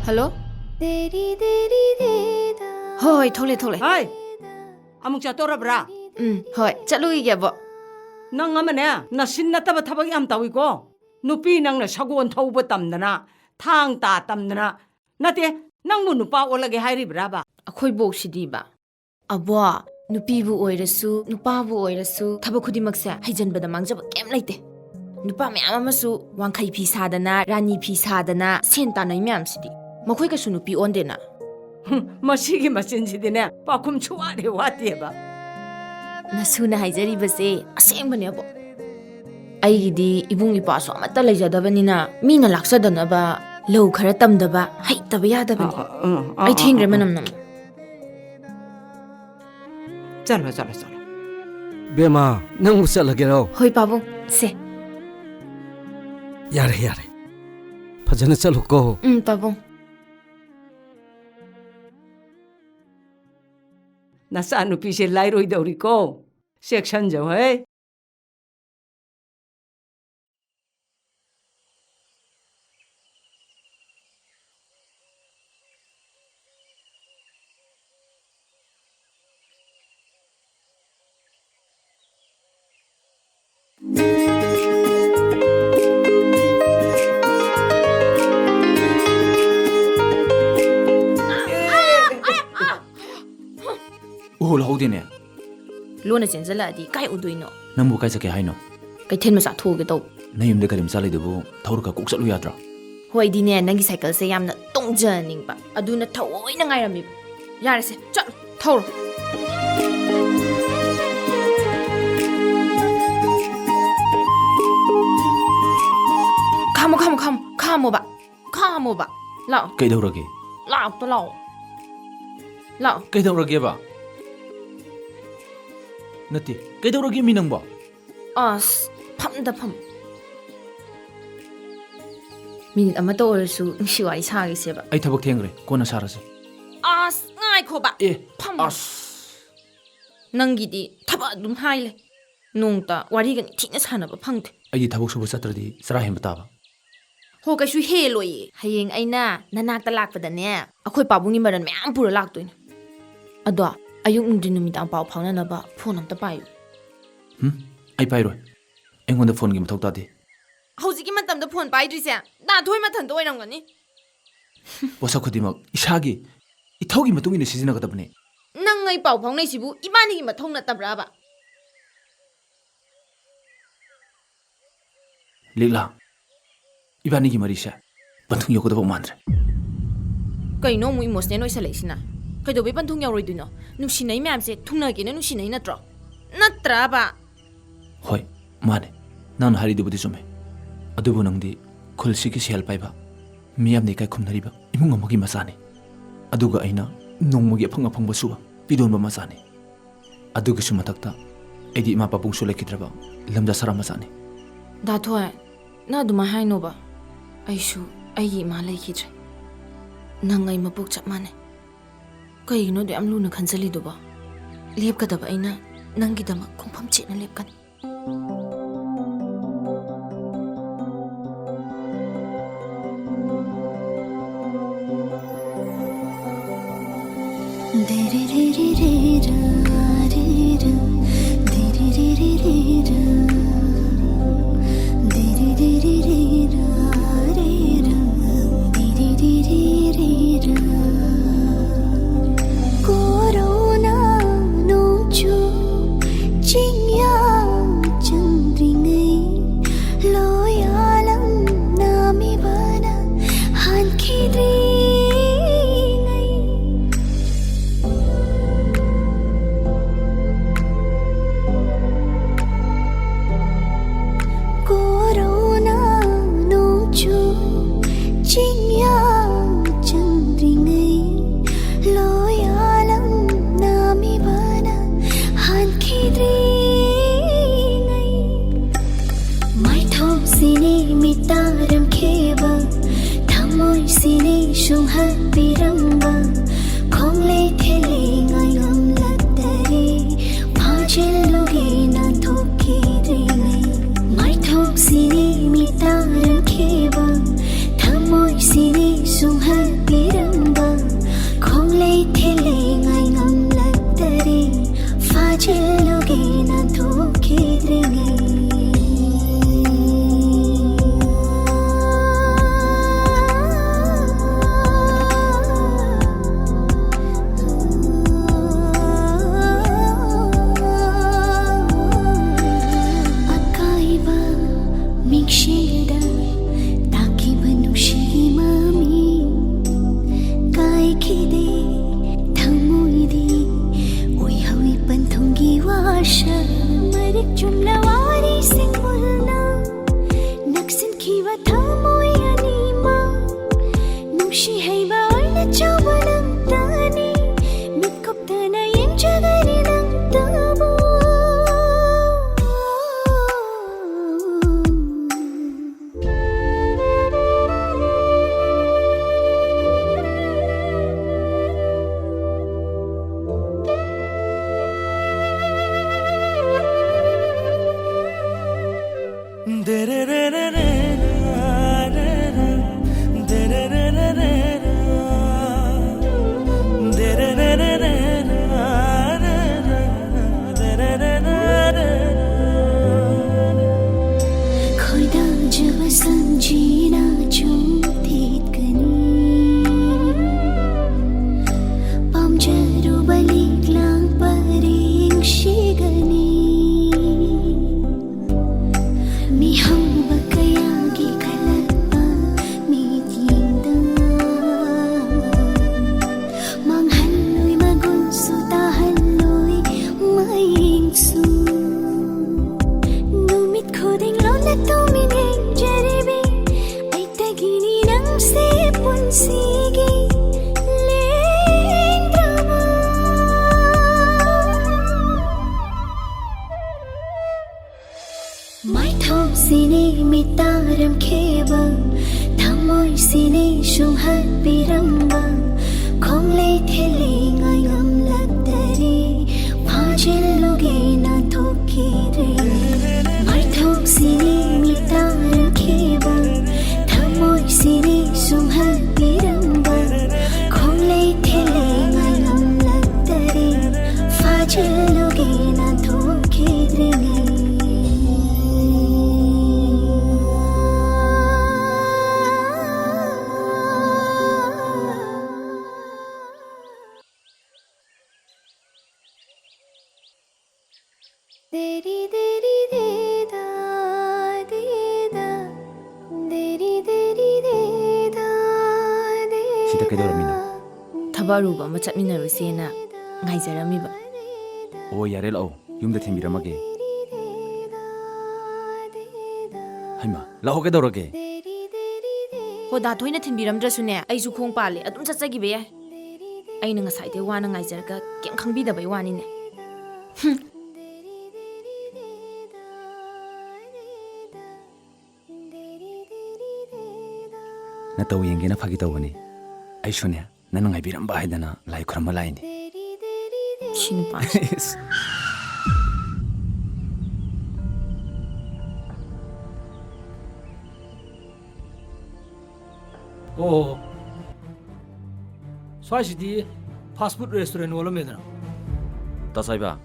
ꯍꯜꯂꯣ? ꯍꯣꯏ, ꯍꯣꯏ, ꯊꯣꯛꯂꯦ, ꯊꯣꯛꯂꯦ꯫ ꯍꯥꯏ! ꯑꯃꯨꯛ ꯆꯠꯇꯧꯔꯕ꯭ꯔꯥ? ꯎꯝ, ꯍꯣꯏ, ꯆꯠꯂꯨꯈꯤꯒꯦ, ꯑꯕꯣꯛ꯫ ꯅꯪ ꯑꯃꯅꯦ, ꯅꯁꯤꯟ ꯅꯠꯇꯕ ꯊꯕꯛ ꯌꯥꯝ ꯇꯧꯏꯀꯣ꯫ ꯅꯨꯄꯤ ꯅꯪꯅ ꯁꯒꯣꯜ ꯊꯧꯕ ꯇꯝꯗꯅ, ꯊꯥꯡ ꯇꯥ ꯇꯝꯗꯅ, ꯅꯠꯇꯦ, ꯅꯪꯕꯨ ꯅꯨꯄꯥ ꯑꯣꯜꯂꯒꯦ ꯍꯥꯏꯔꯤꯕ꯭ꯔꯥꯕ? ꯑꯩꯈꯣꯏ ꯕꯣꯛꯁꯤꯗꯤꯕ꯫ ꯑꯕꯣ, ꯅꯨꯄꯤꯕꯨ ꯑꯣꯏꯔꯁꯨ, ꯅꯨꯄꯥꯕꯨ ꯑꯣꯏꯔꯁꯨ, ꯊꯕꯛ ꯈꯨꯗꯤꯡꯃꯛꯁꯦ ꯍꯩꯖꯤꯟꯕꯗ ꯃꯥꯡꯖꯕ ꯀꯩꯝ ꯂꯩꯇꯦ꯫ ꯅꯨꯄꯥ ꯃꯌꯥꯝ ꯑꯃꯁꯨ ꯋꯥꯡꯈꯩ ꯐꯤ ꯁꯥꯗꯅ, ꯔꯥꯅꯤ ꯐꯤ ꯁꯥꯗꯅ ꯁꯦꯟ ꯇꯥꯟꯅꯩ ꯃꯌꯥꯝꯁꯤꯗꯤ꯫ ꯃꯈꯣꯏ ꯀꯩꯁꯨ ꯅꯨꯄꯤ ꯑꯣꯟꯗꯦꯅ꯫ ꯍꯨꯝ, ꯃꯁꯤꯒꯤ ꯃꯆꯤꯟꯁꯤꯗꯤꯅꯦ, ꯄꯥꯎꯈꯨꯝ ꯁꯨꯋꯥꯠ ꯍꯦꯛ ꯋꯥꯠꯇꯦꯕ꯫ ꯅꯁꯨꯅ ꯍꯥꯏꯖꯔꯤꯕꯁꯦ ꯑꯁꯦꯡꯕꯅꯦ, ꯑꯕꯣꯛ꯫ ꯑꯩꯒꯤꯗꯤ ꯏꯕꯨꯡ ꯏꯄ꯭ꯋꯥꯁꯨ ꯑꯃꯠꯇ ꯂꯩꯖꯗꯕꯅꯤꯅ, ꯃꯤꯅ ꯂꯥꯛꯆꯗꯅꯕ ꯂꯧ ꯈꯔ ꯇꯝꯗꯕ ꯍꯩꯇꯕ ꯌꯥꯗꯕꯅꯤ꯫ ꯑꯥ, ꯑꯥ, ꯑꯥ, ꯑꯩ ꯑꯥ, ꯊꯦꯡꯈ꯭ꯔꯦ, ꯑꯥ꯫ ꯃꯅꯝ ꯅꯝꯃꯦ꯫ ꯆꯠꯂꯣ, ꯆꯠꯂꯣ, ꯆꯠꯂꯣ꯫ ꯕꯦꯝꯃ, ꯅꯪꯕꯨ ꯆꯠꯂꯒꯦꯔꯣ? ꯍꯣꯏ, ꯄꯥꯕꯨꯡ, ꯁꯦ꯫ ꯌꯥꯔꯦ, ꯌꯥꯔꯦ꯫ ꯐꯖꯅ ꯆꯠꯂꯨꯀꯣ꯫ ꯎꯝ, ꯄꯥꯕꯨꯡ꯫ ꯅꯆꯥꯅꯨꯄꯤꯁꯦ ꯂꯥꯏꯔꯣꯏꯗꯧꯔꯤꯀꯣ꯫ ꯆꯦꯛꯁꯟꯖꯧ ꯍꯦ꯫ ꯎꯍꯧ ꯂꯧꯍꯧꯗꯦꯅꯦ꯫ ꯂꯣꯟꯅ ꯆꯦꯟꯖꯜꯂꯛꯑꯗꯤ ꯀꯥꯏ ꯎꯗꯣꯏꯅꯣ? ꯅꯪꯕꯨ ꯀꯥꯏ ꯆꯠꯀꯦ ꯍꯥꯏꯅꯣ? ꯀꯩꯊꯦꯜ ꯃꯆꯥ ꯊꯣꯛꯎꯒꯦ ꯇꯧꯕ꯫ ꯅꯌꯨꯝꯗ ꯒꯥꯔꯤ ꯃꯆꯥ ꯂꯩꯗꯨꯕꯨ ꯊꯧꯔꯒ ꯀꯣꯛ ꯆꯠꯂꯨ ꯌꯥꯗ꯭ꯔꯣ? ꯍꯣꯏꯗꯤꯅꯦ, ꯅꯪꯒꯤ ꯁꯥꯏꯀꯜꯁꯦ ꯌꯥꯝꯅ ꯇꯣꯡꯖꯅꯤꯡꯕ, ꯑꯗꯨꯅ ꯊꯑꯣꯏꯅ ꯉꯥꯏꯔꯝꯃꯤꯕ꯫ ꯌꯥꯔꯦꯁꯦ, ꯆꯠꯂꯣ, ꯊꯧꯔꯣ꯫ ꯈꯥꯝꯃꯣ, ꯈꯥꯝꯃꯣ, ꯈꯥꯝꯃꯣ, ꯈꯥꯝꯃꯣꯕ, ꯈꯥꯝꯃꯣꯕ꯫ ꯂꯥꯛꯑꯣ꯫ ꯀꯩꯗꯧꯔꯒꯦ? ꯂꯥꯛꯑꯣ, ꯂꯥꯛꯑꯣ꯫ ꯂꯥꯛꯑꯣ꯫ ꯀꯩꯗꯧꯔꯒꯦꯕ? ꯅꯠꯇꯦ, ꯀꯩꯗꯧꯔꯒꯦ ꯃꯤ ꯅꯪꯕꯣ? ꯑꯁ, ꯐꯝꯗ ꯐꯝ꯫ ꯃꯤꯅꯤꯠ ꯑꯃꯇ ꯑꯣꯏꯔꯁꯨ ꯅꯨꯡꯁꯤ ꯋꯥꯔꯤ ꯁꯥꯈꯤꯁꯦꯕ꯫ ꯑꯩ ꯊꯕꯛ ꯊꯦꯡꯈ꯭ꯔꯦ, ꯀꯣꯟꯅ ꯁꯥꯔꯁꯦ꯫ ꯑꯁ, ꯉꯥꯏꯈꯣꯕ꯫ ꯑꯦ, ꯐꯝ꯫ ꯑꯁ꯫ ꯅꯪꯒꯤꯗꯤ ꯊꯕꯛ ꯑꯗꯨꯝ ꯍꯥꯏ ꯂꯩ꯫ ꯅꯣꯡꯇ ꯋꯥꯔꯤꯒ ꯅꯤꯡꯊꯤꯅ ꯁꯥꯟꯅꯕ ꯐꯪꯗꯦ꯫ ꯑꯩꯗꯤ ꯊꯕꯛ ꯁꯨꯕ ꯆꯠꯇ꯭ꯔꯗꯤ ꯆꯔꯥ ꯍꯦꯟꯕ ꯇꯥꯕ꯫ ꯍꯣ, ꯀꯩꯁꯨ ꯍꯦꯜꯂꯣꯏꯌꯦ꯫ ꯍꯌꯦꯡ ꯑꯩꯅ ꯅꯅꯥꯛꯇ ꯂꯥꯛꯄꯗꯅꯦ, ꯑꯩꯈꯣꯏ ꯄꯥꯕꯨꯡꯒꯤ ꯃꯔꯟ ꯃꯌꯥꯝ ꯄꯨꯔ ꯂꯥꯛꯇꯣꯏꯅꯦ꯫ ꯑꯗꯣ ꯑꯌꯨꯛ ꯅꯨꯡꯊꯤꯟ ꯅꯨꯃꯤꯗꯥꯡ ꯄꯥꯎ ꯐꯥꯎꯅꯅꯕ ꯐꯣꯟ ꯑꯝꯇ ꯄꯥꯏꯌꯨ꯫ ꯍꯨꯝ? ꯑꯩ ꯄꯥꯏꯔꯣꯏ꯫ ꯑꯩꯉꯣꯟꯗ ꯐꯣꯟꯒꯤ ꯃꯊꯧ ꯇꯥꯗꯦ꯫ ꯍꯧꯖꯤꯛꯀꯤ ꯃꯇꯝꯗ ꯐꯣꯟ ꯄꯥꯏꯗ꯭ꯔꯤꯁꯦ ꯗꯥ ꯊꯣꯏ ꯃꯊꯟꯇ ꯑꯣꯏꯔꯝꯒꯅꯤ꯫ ꯄꯣꯠꯁꯛ ꯈꯨꯗꯤꯡꯃꯛ ꯏꯁꯥꯒꯤ ꯏꯊꯧꯒꯤ ꯃꯇꯨꯡ ꯏꯟꯅ ꯁꯤꯖꯤꯟꯅꯒꯗꯕꯅꯦ꯫ ꯅꯪ ꯑꯩ ꯄꯥꯎ ꯐꯥꯎꯅꯩꯁꯤꯕꯨ ꯏꯕꯥꯅꯤꯒꯤ ꯃꯊꯧ ꯅꯠꯇꯕ꯭ꯔꯕ? ꯂꯤꯛꯂꯥ, ꯏꯕꯥꯅꯤꯒꯤ ꯃꯔꯤꯁꯦ ꯄꯟꯊꯨꯡ ꯌꯧꯒꯗꯕ ꯃꯥꯟꯗ꯭ꯔꯦ꯫ ꯀꯩꯅꯣ ꯑꯃꯨꯛ ꯏꯃꯣꯁꯅꯦꯜ ꯑꯣꯏꯁꯜꯂꯛꯏꯁꯤꯅ? ꯀꯩꯗꯧꯕꯩ ꯄꯟꯊꯨꯡ ꯌꯧꯔꯣꯏꯗꯣꯏꯅꯣ? ꯅꯨꯡꯁꯤꯅꯩ ꯃꯌꯥꯝꯁꯦ ꯊꯨꯡꯅꯒꯦꯅ ꯅꯨꯡꯁꯤꯅꯩ ꯅꯠꯇ꯭ꯔꯣ? ꯅꯠꯇ꯭ꯔꯕ? ꯍꯣꯏ, ꯃꯥꯅꯦ꯫ ꯅꯪꯅ ꯍꯥꯏꯔꯤꯗꯨꯕꯨꯗꯤ ꯆꯨꯝꯃꯦ꯫ ꯑꯗꯨꯕꯨ ꯅꯪꯗꯤ ꯈꯨꯜꯁꯤꯒꯤ ꯁꯦꯜ ꯄꯥꯏꯕ, ꯃꯤꯌꯥꯝꯅ ꯏꯀꯥꯏ ꯈꯨꯝꯅꯔꯤꯕ ꯏꯃꯨꯡ ꯑꯃꯒꯤ ꯃꯆꯥꯅꯤ꯫ ꯑꯗꯨꯒ ꯑꯩꯅ ꯅꯣꯡꯃꯒꯤ ꯑꯐꯪ ꯑꯐꯪꯕ ꯁꯨꯕ ꯄꯤꯗꯣꯟꯕ ꯃꯆꯥꯅꯤ꯫ ꯑꯗꯨꯒꯤꯁꯨ ꯃꯊꯛꯇ ꯑꯩꯗꯤ ꯏꯃꯥ ꯄꯥꯕꯨꯡꯁꯨ ꯂꯩꯈꯤꯗ꯭ꯔꯕ ꯂꯝꯖꯥ ꯁꯔꯥ ꯃꯆꯥꯅꯤ꯫ ꯗꯥ ꯊꯣꯏ, ꯅꯪ ꯑꯗꯨꯃꯥꯏ ꯍꯥꯏꯅꯣꯕ꯫ ꯑꯩꯁꯨ ꯑꯩꯒꯤ ꯏꯃꯥ ꯂꯩꯈꯤꯗ꯭ꯔꯦ꯫ ꯅꯪ ꯑꯩ ꯃꯄꯣꯛ ꯆꯞ ꯃꯥꯟꯅꯩ꯫ ꯀꯩꯒꯤꯅꯣ ꯑꯗꯨ ꯌꯥꯝ ꯂꯨꯅ ꯈꯟꯖꯜꯂꯤꯗꯨꯕꯣ? ꯂꯦꯞꯀꯗꯕ ꯑꯩꯅ ꯅꯪꯒꯤꯗꯃꯛ ꯈꯣꯡꯐꯝ ꯆꯦꯠꯅ ꯂꯦꯞꯀꯅꯤ꯫ Corona nungchu chingya changringai, loyalam nami bana han khidringai. Corona nungchu chingya changringai, loyalam nami bana han khidringai. Maithok sini mitaram kheba, thamoi sini shunghat piramba, khongle thele ngai ngam lattare, phajil luge na thokidringai. Maithok sini mitaram kheba, thamoi sini shunghat piramba, khongle thele ngai ngam lattare, phajil luge na thokidringai. Akaiba mikshilda takiba nungshi mami, kaikhide thamoidi, ui hawi panthungi washa, marik chumla wari singulna, naksin khiwa thamoi anima, nungshi haiba oina chawba nang tani, mikop tana yenjagari nang tabo. ꯇꯝꯖꯤꯅ ꯆꯨꯝꯊꯤꯠꯀꯅꯤ꯫ ꯄꯥꯝꯖꯔꯨꯕ ꯂꯤꯛꯂꯥꯡ ꯄꯔꯦꯡ ꯁꯤꯒꯅꯤ꯫ ꯃꯤꯍꯧꯕ ꯀꯌꯥꯒꯤ ꯈꯜꯂꯛꯄ ꯃꯤꯠꯌꯦꯡꯗ ꯃꯥꯡꯍꯜꯂꯣꯏ ꯃꯒꯨꯟꯁꯨ ꯇꯥꯍꯜꯂꯣꯏ ꯃꯌꯦꯡꯁꯨ꯫ ꯅꯨꯃꯤꯠ ꯈꯨꯗꯤꯡ ꯂꯣꯟꯅ ꯇꯨꯃꯤꯟ ꯌꯦꯡꯖꯔꯤꯕꯤ ꯑꯩꯇꯒꯤꯅꯤ ꯅꯪꯁꯦ ꯄꯨꯟꯁꯤꯒꯤ ꯂꯦꯡꯗ꯭ꯔꯕ꯫ ꯃꯥꯏꯊꯣꯡꯁꯤꯅꯤ ꯃꯤꯇꯥꯔꯝꯈꯤꯕ, ꯊꯃꯣꯏꯁꯤꯅꯤ ꯁꯨꯡꯍꯠꯄꯤꯔꯝꯕ, ꯈꯣꯡꯂꯩ ꯊꯤꯜꯂꯤ ꯉꯥꯏꯉꯝꯂꯛꯇꯔꯦ, ꯐꯥꯖꯤꯜꯂꯨꯒꯦ ꯅꯥꯟꯊꯣꯛꯈꯤꯗ꯭ꯔꯦ꯫ ꯃꯥꯏꯊꯣꯡꯁꯤꯅꯤ ꯃꯤꯇꯥꯔꯝꯈꯤꯕ, ꯊꯃꯣꯏꯁꯤꯅꯤ ꯁꯨꯡꯍꯠꯄꯤꯔꯝꯕ, ꯈꯣꯡꯂꯩ ꯊꯤꯜꯂꯤ ꯉꯥꯏꯉꯝꯂꯛꯇꯔꯦ, ꯐꯥꯖꯤꯜꯂꯨꯒꯦ ꯅꯥꯟꯊꯣꯛꯈꯤꯗ꯭ꯔꯤꯉꯩ꯫ ꯗꯦꯔꯤ ꯗꯦꯔꯤ ꯗꯦꯗꯥ ꯗꯦꯗꯥ, ꯗꯦꯔꯤ ꯗꯦꯔꯤ ꯗꯦꯗꯥ ꯗꯦꯗꯥ꯫ ꯁꯤꯗ ꯀꯩꯗꯧꯔꯝꯃꯤꯅꯣ? ꯊꯕꯛ ꯑꯔꯨꯕ ꯑꯃ ꯆꯠꯃꯤꯟꯅꯔꯨꯁꯦꯅ ꯉꯥꯏꯖꯔꯝꯃꯤꯕ꯫ ꯑꯣ, ꯌꯥꯔꯦ, ꯂꯥꯛꯑꯣ, ꯌꯨꯝꯗ ꯊꯤꯟꯕꯤꯔꯝꯃꯒꯦ꯫ ꯍꯩꯃꯥ, ꯂꯥꯛꯑꯣ, ꯀꯩꯗꯧꯔꯒꯦ? ꯍꯣ, ꯗꯥ ꯊꯣꯏꯅ ꯊꯤꯟꯕꯤꯔꯝꯗ꯭ꯔꯁꯨꯅꯦ, ꯑꯩꯁꯨ ꯈꯣꯡ ꯄꯥꯜꯂꯦ, ꯑꯗꯨꯝ ꯆꯠꯆꯈꯤꯕ ꯌꯥꯏ꯫ ꯑꯩꯅ ꯉꯁꯥꯏꯗꯩ ꯋꯥꯅ ꯉꯥꯏꯖꯔꯒ ꯀꯩꯝ ꯈꯪꯕꯤꯗꯕꯩ ꯋꯥꯅꯤꯅꯦ꯫ ꯍꯨꯝ꯫ ꯅꯇꯧ ꯌꯦꯡꯒꯦꯅ ꯐꯥꯒꯤ ꯇꯧꯕꯅꯤ꯫ ꯑꯩꯁꯨꯅꯦ, ꯅꯪꯅ ꯉꯥꯏꯕꯤꯔꯝꯕ ꯍꯥꯏꯗꯅ ꯂꯥꯏ ꯈꯨꯔꯨꯝꯕ ꯂꯥꯛꯏꯅꯤ꯫ ꯁꯤ ꯅꯨꯄꯥꯁꯦ꯫ ꯑꯣ꯫ ꯁ꯭ꯋꯥꯏꯁꯤꯗꯤ fast food restaurant ꯑꯣꯜꯂꯝꯃꯦꯗꯅ꯫ ꯇꯥ ꯁꯥꯏꯕ,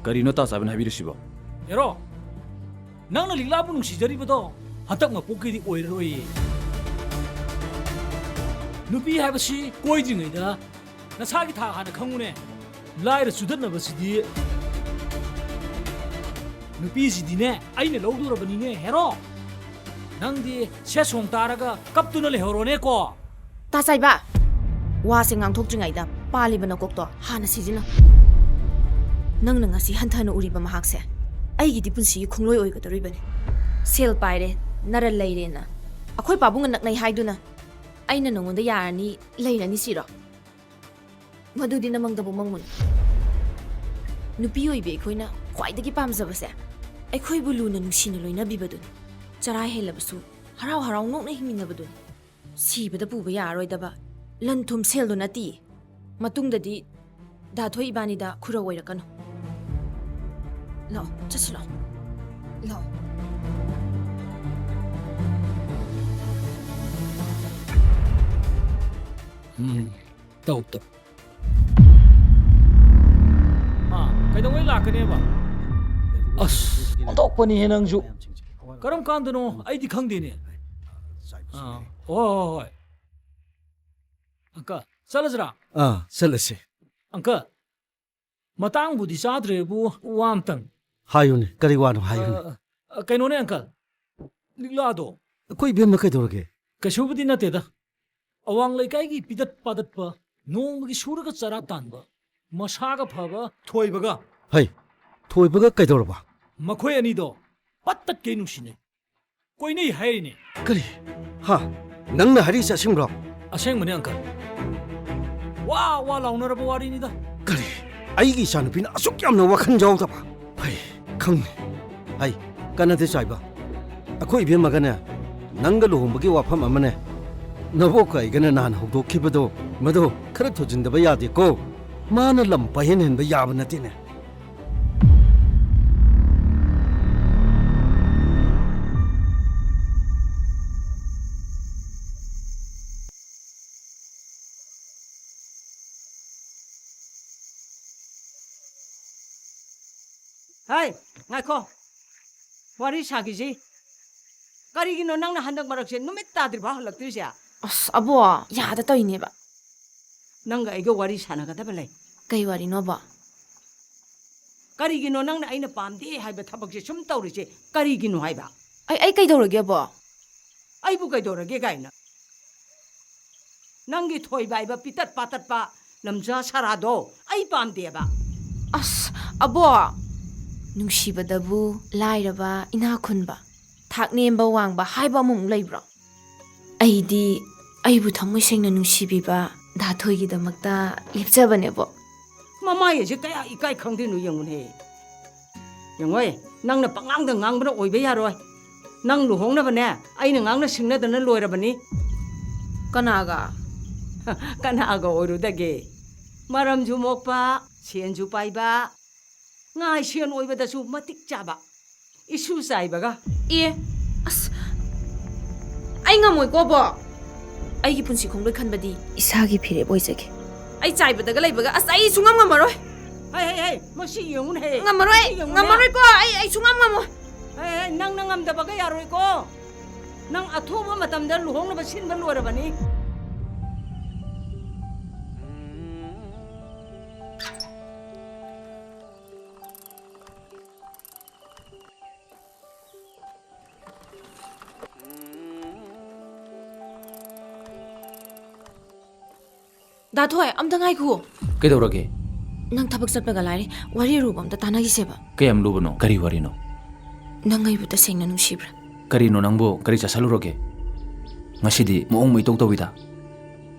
ꯀꯔꯤꯅꯣ ꯇꯥ ꯁꯥꯏꯕꯅ ꯍꯥꯏꯕꯤꯔꯤꯁꯤꯕꯣ? ꯍꯦꯔꯣ, ꯅꯪꯅ ꯂꯤꯛꯂꯥꯕꯨ ꯅꯨꯡꯁꯤꯖꯔꯤꯕꯗꯣ ꯍꯟꯇꯛ ꯃꯄꯣꯛꯀꯤꯗꯤ ꯑꯣꯏꯔꯔꯣꯏꯌꯦ꯫ ꯅꯨꯄꯤ ꯍꯥꯏꯕꯁꯤ ꯀꯣꯏꯗ꯭ꯔꯤꯉꯩꯗ ꯅꯁꯥꯒꯤ ꯊꯥꯛ ꯍꯥꯟꯅ ꯈꯪꯉꯨꯅꯦ꯫ ꯂꯥꯏꯔ ꯆꯨꯗꯠꯅꯕꯁꯤꯗꯤ꯫ ꯅꯨꯄꯤꯁꯤꯗꯤꯅꯦ, ꯑꯩꯅ ꯂꯧꯗꯣꯔꯕꯅꯤꯅꯦ, ꯍꯦꯔꯣ꯫ ꯅꯪꯗꯤ ꯁꯦ ꯁꯣꯡ ꯇꯥꯔꯒ ꯀꯞꯇꯨꯅ ꯂꯩꯍꯧꯔꯣꯅꯦꯀꯣ꯫ ꯇꯥ ꯆꯥꯏꯕ, ꯋꯥꯁꯦ ꯉꯥꯡꯊꯣꯛꯇ꯭ꯔꯤꯉꯩꯗ ꯄꯥꯜꯂꯤꯕ ꯅꯀꯣꯛꯇꯣ ꯍꯥꯟꯅ ꯁꯤꯖꯤꯟꯅꯧ꯫ ꯅꯪꯅ ꯉꯁꯤ ꯍꯟꯊꯅ ꯎꯔꯤꯕ ꯃꯍꯥꯛꯁꯦ ꯑꯩꯒꯤꯗꯤ ꯄꯨꯟꯁꯤꯒꯤ ꯈꯣꯡꯂꯣꯏ ꯑꯣꯏꯒꯗꯧꯔꯤꯕꯅꯤ꯫ ꯁꯦꯜ ꯄꯥꯏꯔꯦ, ꯅꯔꯜ ꯂꯩꯔꯦꯅ ꯑꯩꯈꯣꯏ ꯄꯥꯕꯨꯡꯒ ꯅꯛꯅꯩ ꯍꯥꯏꯗꯨꯅ ꯑꯩꯅ ꯅꯉꯣꯟꯗ ꯌꯥꯔꯅꯤ, ꯂꯩꯔꯅꯤ ꯁꯤꯔꯣ? ꯃꯗꯨꯗꯤ ꯅꯃꯪꯗꯕꯨ ꯃꯪꯉꯨꯅꯨ꯫ ꯅꯨꯄꯤ ꯑꯣꯏꯕꯤ ꯑꯩꯈꯣꯏꯅ ꯈ꯭ꯋꯥꯏꯗꯒꯤ ꯄꯥꯝꯖꯕꯁꯦ ꯑꯩꯈꯣꯏꯕꯨ ꯂꯨꯅ ꯅꯨꯡꯁꯤꯅ ꯂꯣꯏꯅꯕꯤꯕꯗꯨꯅꯤ꯫ ꯆꯔꯥ ꯍꯦꯜꯂꯕꯁꯨ ꯍꯔꯥꯎ ꯍꯔꯥꯎ ꯅꯣꯛꯅ ꯍꯤꯡꯃꯤꯟꯅꯕꯗꯨꯅꯤ꯫ ꯁꯤꯕꯗ ꯄꯨꯕ ꯌꯥꯔꯔꯣꯏꯗꯕ ꯂꯟ ꯊꯨꯝ ꯁꯦꯜꯗꯣ ꯅꯠꯇꯤꯌꯦ꯫ ꯃꯇꯨꯡꯗꯗꯤ ꯗꯥ ꯊꯣꯏ ꯏꯕꯥꯅꯤꯗ ꯈꯨꯔꯧ ꯑꯣꯏꯔꯛꯀꯅꯨ꯫ ꯂꯥꯛꯑꯣ, ꯆꯠꯁꯤ ꯂꯥꯛꯑꯣ꯫ ꯂꯥꯛꯑꯣ꯫ ꯎꯝ, ꯇꯧ, ꯇꯧ꯫ ꯑꯥ, ꯀꯩꯗꯧꯉꯩ ꯂꯥꯛꯀꯅꯦꯕ? ꯑꯁ, ꯑꯣꯟꯊꯣꯛꯄꯅꯤꯍꯦ ꯅꯪꯁꯨ꯫ ꯀꯔꯝ ꯀꯥꯟꯗꯅꯣ? ꯑꯩꯗꯤ ꯈꯪꯗꯦꯅꯦ꯫ ꯑꯥ, ꯍꯣꯏ, ꯍꯣꯏ, ꯍꯣꯏ꯫ ꯑꯪꯀꯜ, ꯆꯠꯂꯁꯤꯔꯥ? ꯑꯥ, ꯆꯠꯂꯁꯤ꯫ ꯑꯪꯀꯜ, ꯃꯇꯥꯡꯕꯨꯗꯤ ꯆꯥꯗ꯭ꯔꯦꯕꯨ, ꯋꯥ ꯑꯝꯇꯪ꯫ ꯍꯥꯏꯌꯨꯅꯦ, ꯀꯔꯤ ꯋꯥꯅꯣ ꯍꯥꯏꯌꯨꯅꯦ꯫ ꯑ, ꯑ, ꯀꯩꯅꯣꯅꯦ, ꯑꯪꯀꯜ, ꯂꯤꯛꯂꯥꯗꯣ꯫ ꯑꯩꯈꯣꯏ ꯏꯕꯦꯝꯃ ꯀꯩꯗꯧꯔꯒꯦ? ꯀꯩꯁꯨꯕꯨꯗꯤ ꯅꯠꯇꯦꯗ꯫ ꯑꯋꯥꯡ ꯂꯩꯀꯥꯏꯒꯤ ꯄꯤꯗꯠ ꯄꯥꯗꯠꯄ, ꯅꯣꯡꯃꯒꯤ ꯁꯨꯔꯒ ꯆꯔꯥ ꯇꯥꯟꯕ, ꯃꯁꯥꯒ ꯐꯕ ꯊꯣꯏꯕꯒ꯫ ꯍꯩ, ꯊꯣꯏꯕꯒ ꯀꯩꯗꯧꯔꯕ? ꯃꯈꯣꯏ ꯑꯅꯤꯗꯣ ꯄꯠ ꯇꯠꯀꯩ ꯅꯨꯡꯁꯤꯅꯩ꯫ ꯀꯣꯏꯅꯩ ꯍꯥꯏꯔꯤꯅꯦ꯫ ꯀꯔꯤ? ꯍꯥ? ꯅꯪꯅ ꯍꯥꯏꯔꯤꯁꯦ ꯑꯁꯦꯡꯕ꯭ꯔꯣ? ꯑꯁꯦꯡꯕꯅꯦ, ꯑꯪꯀꯜ꯫ ꯋꯥ ꯋꯥ ꯂꯥꯎꯅꯔꯕ ꯋꯥꯔꯤꯅꯤꯗ꯫ ꯀꯔꯤ? ꯑꯩꯒꯤ ꯏꯆꯥꯅꯨꯄꯤꯅ ꯑꯁꯨꯛ ꯌꯥꯝꯅ ꯋꯥꯈꯜ ꯌꯥꯎꯗꯕ? ꯍꯩ, ꯈꯪꯉꯦ꯫ ꯍꯩ, ꯀꯥꯟꯅꯗꯦ ꯆꯥꯏꯕ꯫ ꯑꯩꯈꯣꯏ ꯏꯕꯦꯝꯃꯒꯅꯦ, ꯅꯪꯒ ꯂꯨꯍꯣꯡꯕꯒꯤ ꯋꯥꯐꯝ ꯑꯃꯅꯦ, ꯅꯕꯣꯛꯀ ꯑꯩꯒꯅ ꯅꯍꯥꯟ ꯍꯧꯗꯣꯛꯈꯤꯕꯗꯣ, ꯃꯗꯣ ꯈꯔ ꯊꯨꯖꯤꯟꯗꯕ ꯌꯥꯗꯦꯀꯣ꯫ ꯃꯥꯅ ꯂꯝ ꯄꯥꯏꯍꯟ ꯍꯟꯕ ꯌꯥꯕ ꯅꯠꯇꯦꯅꯦ꯫ ꯍꯩ, ꯉꯥꯏꯈꯣ꯫ ꯋꯥꯔꯤ ꯁꯥꯈꯤꯁꯤ꯫ ꯀꯔꯤꯒꯤꯅꯣ ꯅꯪꯅ ꯍꯟꯗꯛ ꯃꯔꯛꯁꯦ ꯅꯨꯃꯤꯠ ꯇꯥꯗ꯭ꯔꯤꯐꯥꯎ ꯍꯜꯂꯛꯇ꯭ꯔꯤꯁꯦ? ꯑꯁ, ꯑꯕꯣ, ꯌꯥꯗ ꯇꯧꯔꯤꯅꯦꯕ꯫ ꯅꯪꯒ ꯑꯩꯒ ꯋꯥꯔꯤ ꯁꯥꯟꯅꯒꯗꯕ ꯂꯩ꯫ ꯀꯩ ꯋꯥꯔꯤꯅꯣꯕ? ꯀꯔꯤꯒꯤꯅꯣ ꯅꯪꯅ ꯑꯩꯅ ꯄꯥꯝꯗꯦ ꯍꯥꯏꯕ ꯊꯕꯛꯁꯦ ꯁꯨꯝ ꯇꯧꯔꯤꯁꯦ? ꯀꯔꯤꯒꯤꯅꯣ ꯍꯥꯏꯕ? ꯑꯩ, ꯑꯩ ꯀꯩꯗꯧꯔꯒꯦꯕꯣ? ꯑꯩꯕꯨ ꯀꯩꯗꯧꯔꯒꯦ ꯀꯥꯏꯅ? ꯅꯪꯒꯤ ꯊꯣꯏꯕ ꯍꯥꯏꯕ ꯄꯤꯇꯠ ꯄꯥꯇꯠꯄ ꯂꯝꯖꯥ ꯁꯔꯥꯗꯣ ꯑꯩ ꯄꯥꯝꯗꯦꯕ꯫ ꯑꯁ, ꯑꯕꯣ, ꯅꯨꯡꯁꯤꯕꯗꯕꯨ ꯂꯥꯏꯔꯕ, ꯏꯅꯥꯛ ꯈꯨꯟꯕ, ꯊꯥꯛ ꯅꯦꯝꯕ ꯋꯥꯡꯕ ꯍꯥꯏꯕ ꯑꯃꯃꯨꯛ ꯂꯩꯕ꯭ꯔꯣ? ꯑꯩꯗꯤ ꯑꯩꯕꯨ ꯊꯃꯣꯏ ꯁꯦꯡꯅ ꯅꯨꯡꯁꯤꯕꯤꯕ ꯗꯥ ꯊꯣꯏꯒꯤꯗꯃꯛꯇ ꯂꯦꯞꯆꯕꯅꯦꯕꯣ꯫ ꯃꯃꯥꯏ ꯑꯁꯦ ꯀꯌꯥ ꯏꯀꯥꯏ ꯈꯪꯗꯣꯏꯅꯣ ꯌꯦꯡꯉꯨꯅꯦ꯫ ꯌꯦꯡꯉꯣꯏ, ꯅꯪꯅ ꯄꯉꯥꯡꯗ ꯉꯥꯡꯕꯅ ꯑꯣꯏꯕ ꯌꯥꯔꯣꯏ꯫ ꯅꯪ ꯂꯨꯍꯣꯡꯅꯕꯅꯦ ꯑꯩꯅ ꯉꯥꯡꯅ ꯁꯤꯡꯅꯗꯅ ꯂꯣꯏꯔꯕꯅꯤ꯫ ꯀꯅꯥꯒ? ꯀꯅꯥꯒ ꯑꯣꯏꯔꯨꯗꯒꯦ? ꯃꯔꯝꯁꯨ ꯃꯣꯛꯄ, ꯁꯦꯟꯁꯨ ꯄꯥꯏꯕ, ꯉꯥꯏ ꯁꯦꯟ ꯑꯣꯏꯕꯗꯁꯨ ꯃꯇꯤꯛ ꯆꯥꯕ, ꯏꯁꯨ ꯆꯥꯏꯕꯒ꯫ ꯑꯦ, ꯑꯁ, ꯑꯩ ꯉꯝꯃꯣꯏꯀꯣ, ꯕꯣ꯫ ꯑꯩꯒꯤ ꯄꯨꯟꯁꯤ ꯈꯣꯡꯂꯣꯏ ꯈꯟꯕꯗꯤ ꯏꯁꯥꯒꯤ ꯐꯤꯔꯦꯞ ꯑꯣꯏꯖꯒꯦ꯫ ꯑꯩ ꯆꯥꯏꯕꯗꯒ ꯂꯩꯕꯒ, ꯑꯁ, ꯑꯩ ꯁꯨꯡꯉꯝ ꯉꯝꯃꯔꯣꯏ꯫ ꯍꯩ, ꯍꯩ, ꯍꯩ, ꯃꯁꯤ ꯌꯦꯡꯉꯨꯅꯦꯍꯦ꯫ ꯉꯝꯃꯔꯣꯏ, ꯃꯁꯤ ꯌꯦꯡꯉꯨꯅꯦ꯫ ꯉꯝꯃꯔꯣꯏꯀꯣ, ꯑꯩ, ꯑꯩ ꯁꯨꯡꯉꯝ ꯉꯝꯃꯣꯏ꯫ ꯍꯩ, ꯍꯩ, ꯅꯪꯅ ꯉꯝꯗꯕꯒ ꯌꯥꯔꯣꯏꯀꯣ꯫ ꯅꯪ ꯑꯊꯨꯕ ꯃꯇꯝꯗ ꯂꯨꯍꯣꯡꯅꯕ ꯁꯤꯟꯕ ꯂꯣꯏꯔꯕꯅꯤ꯫ ꯗꯥ ꯊꯣꯏ, ꯑꯝꯇ ꯉꯥꯏꯈꯣ꯫ ꯀꯩꯗꯧꯔꯒꯦ? ꯅꯪ ꯊꯕꯛ ꯆꯠꯄꯒ ꯂꯥꯏꯔꯤ, ꯋꯥꯔꯤ ꯑꯔꯨꯕ ꯑꯝꯇ ꯇꯥꯟꯅꯈꯤꯁꯦꯕ꯫ ꯀꯌꯥꯝ ꯂꯨꯕꯅꯣ? ꯀꯔꯤ ꯋꯥꯔꯤꯅꯣ? ꯅꯪ ꯑꯩꯕꯨ ꯇꯁꯦꯡꯅ ꯅꯨꯡꯁꯤꯕ꯭ꯔꯥ? ꯀꯔꯤꯅꯣ ꯅꯪꯕꯨ? ꯀꯔꯤ ꯆꯥꯁꯜꯂꯨꯔꯒꯦ? ꯉꯁꯤꯗꯤ ꯃꯑꯣꯡ ꯑꯃ ꯏꯇꯧ ꯇꯧꯏꯗ꯫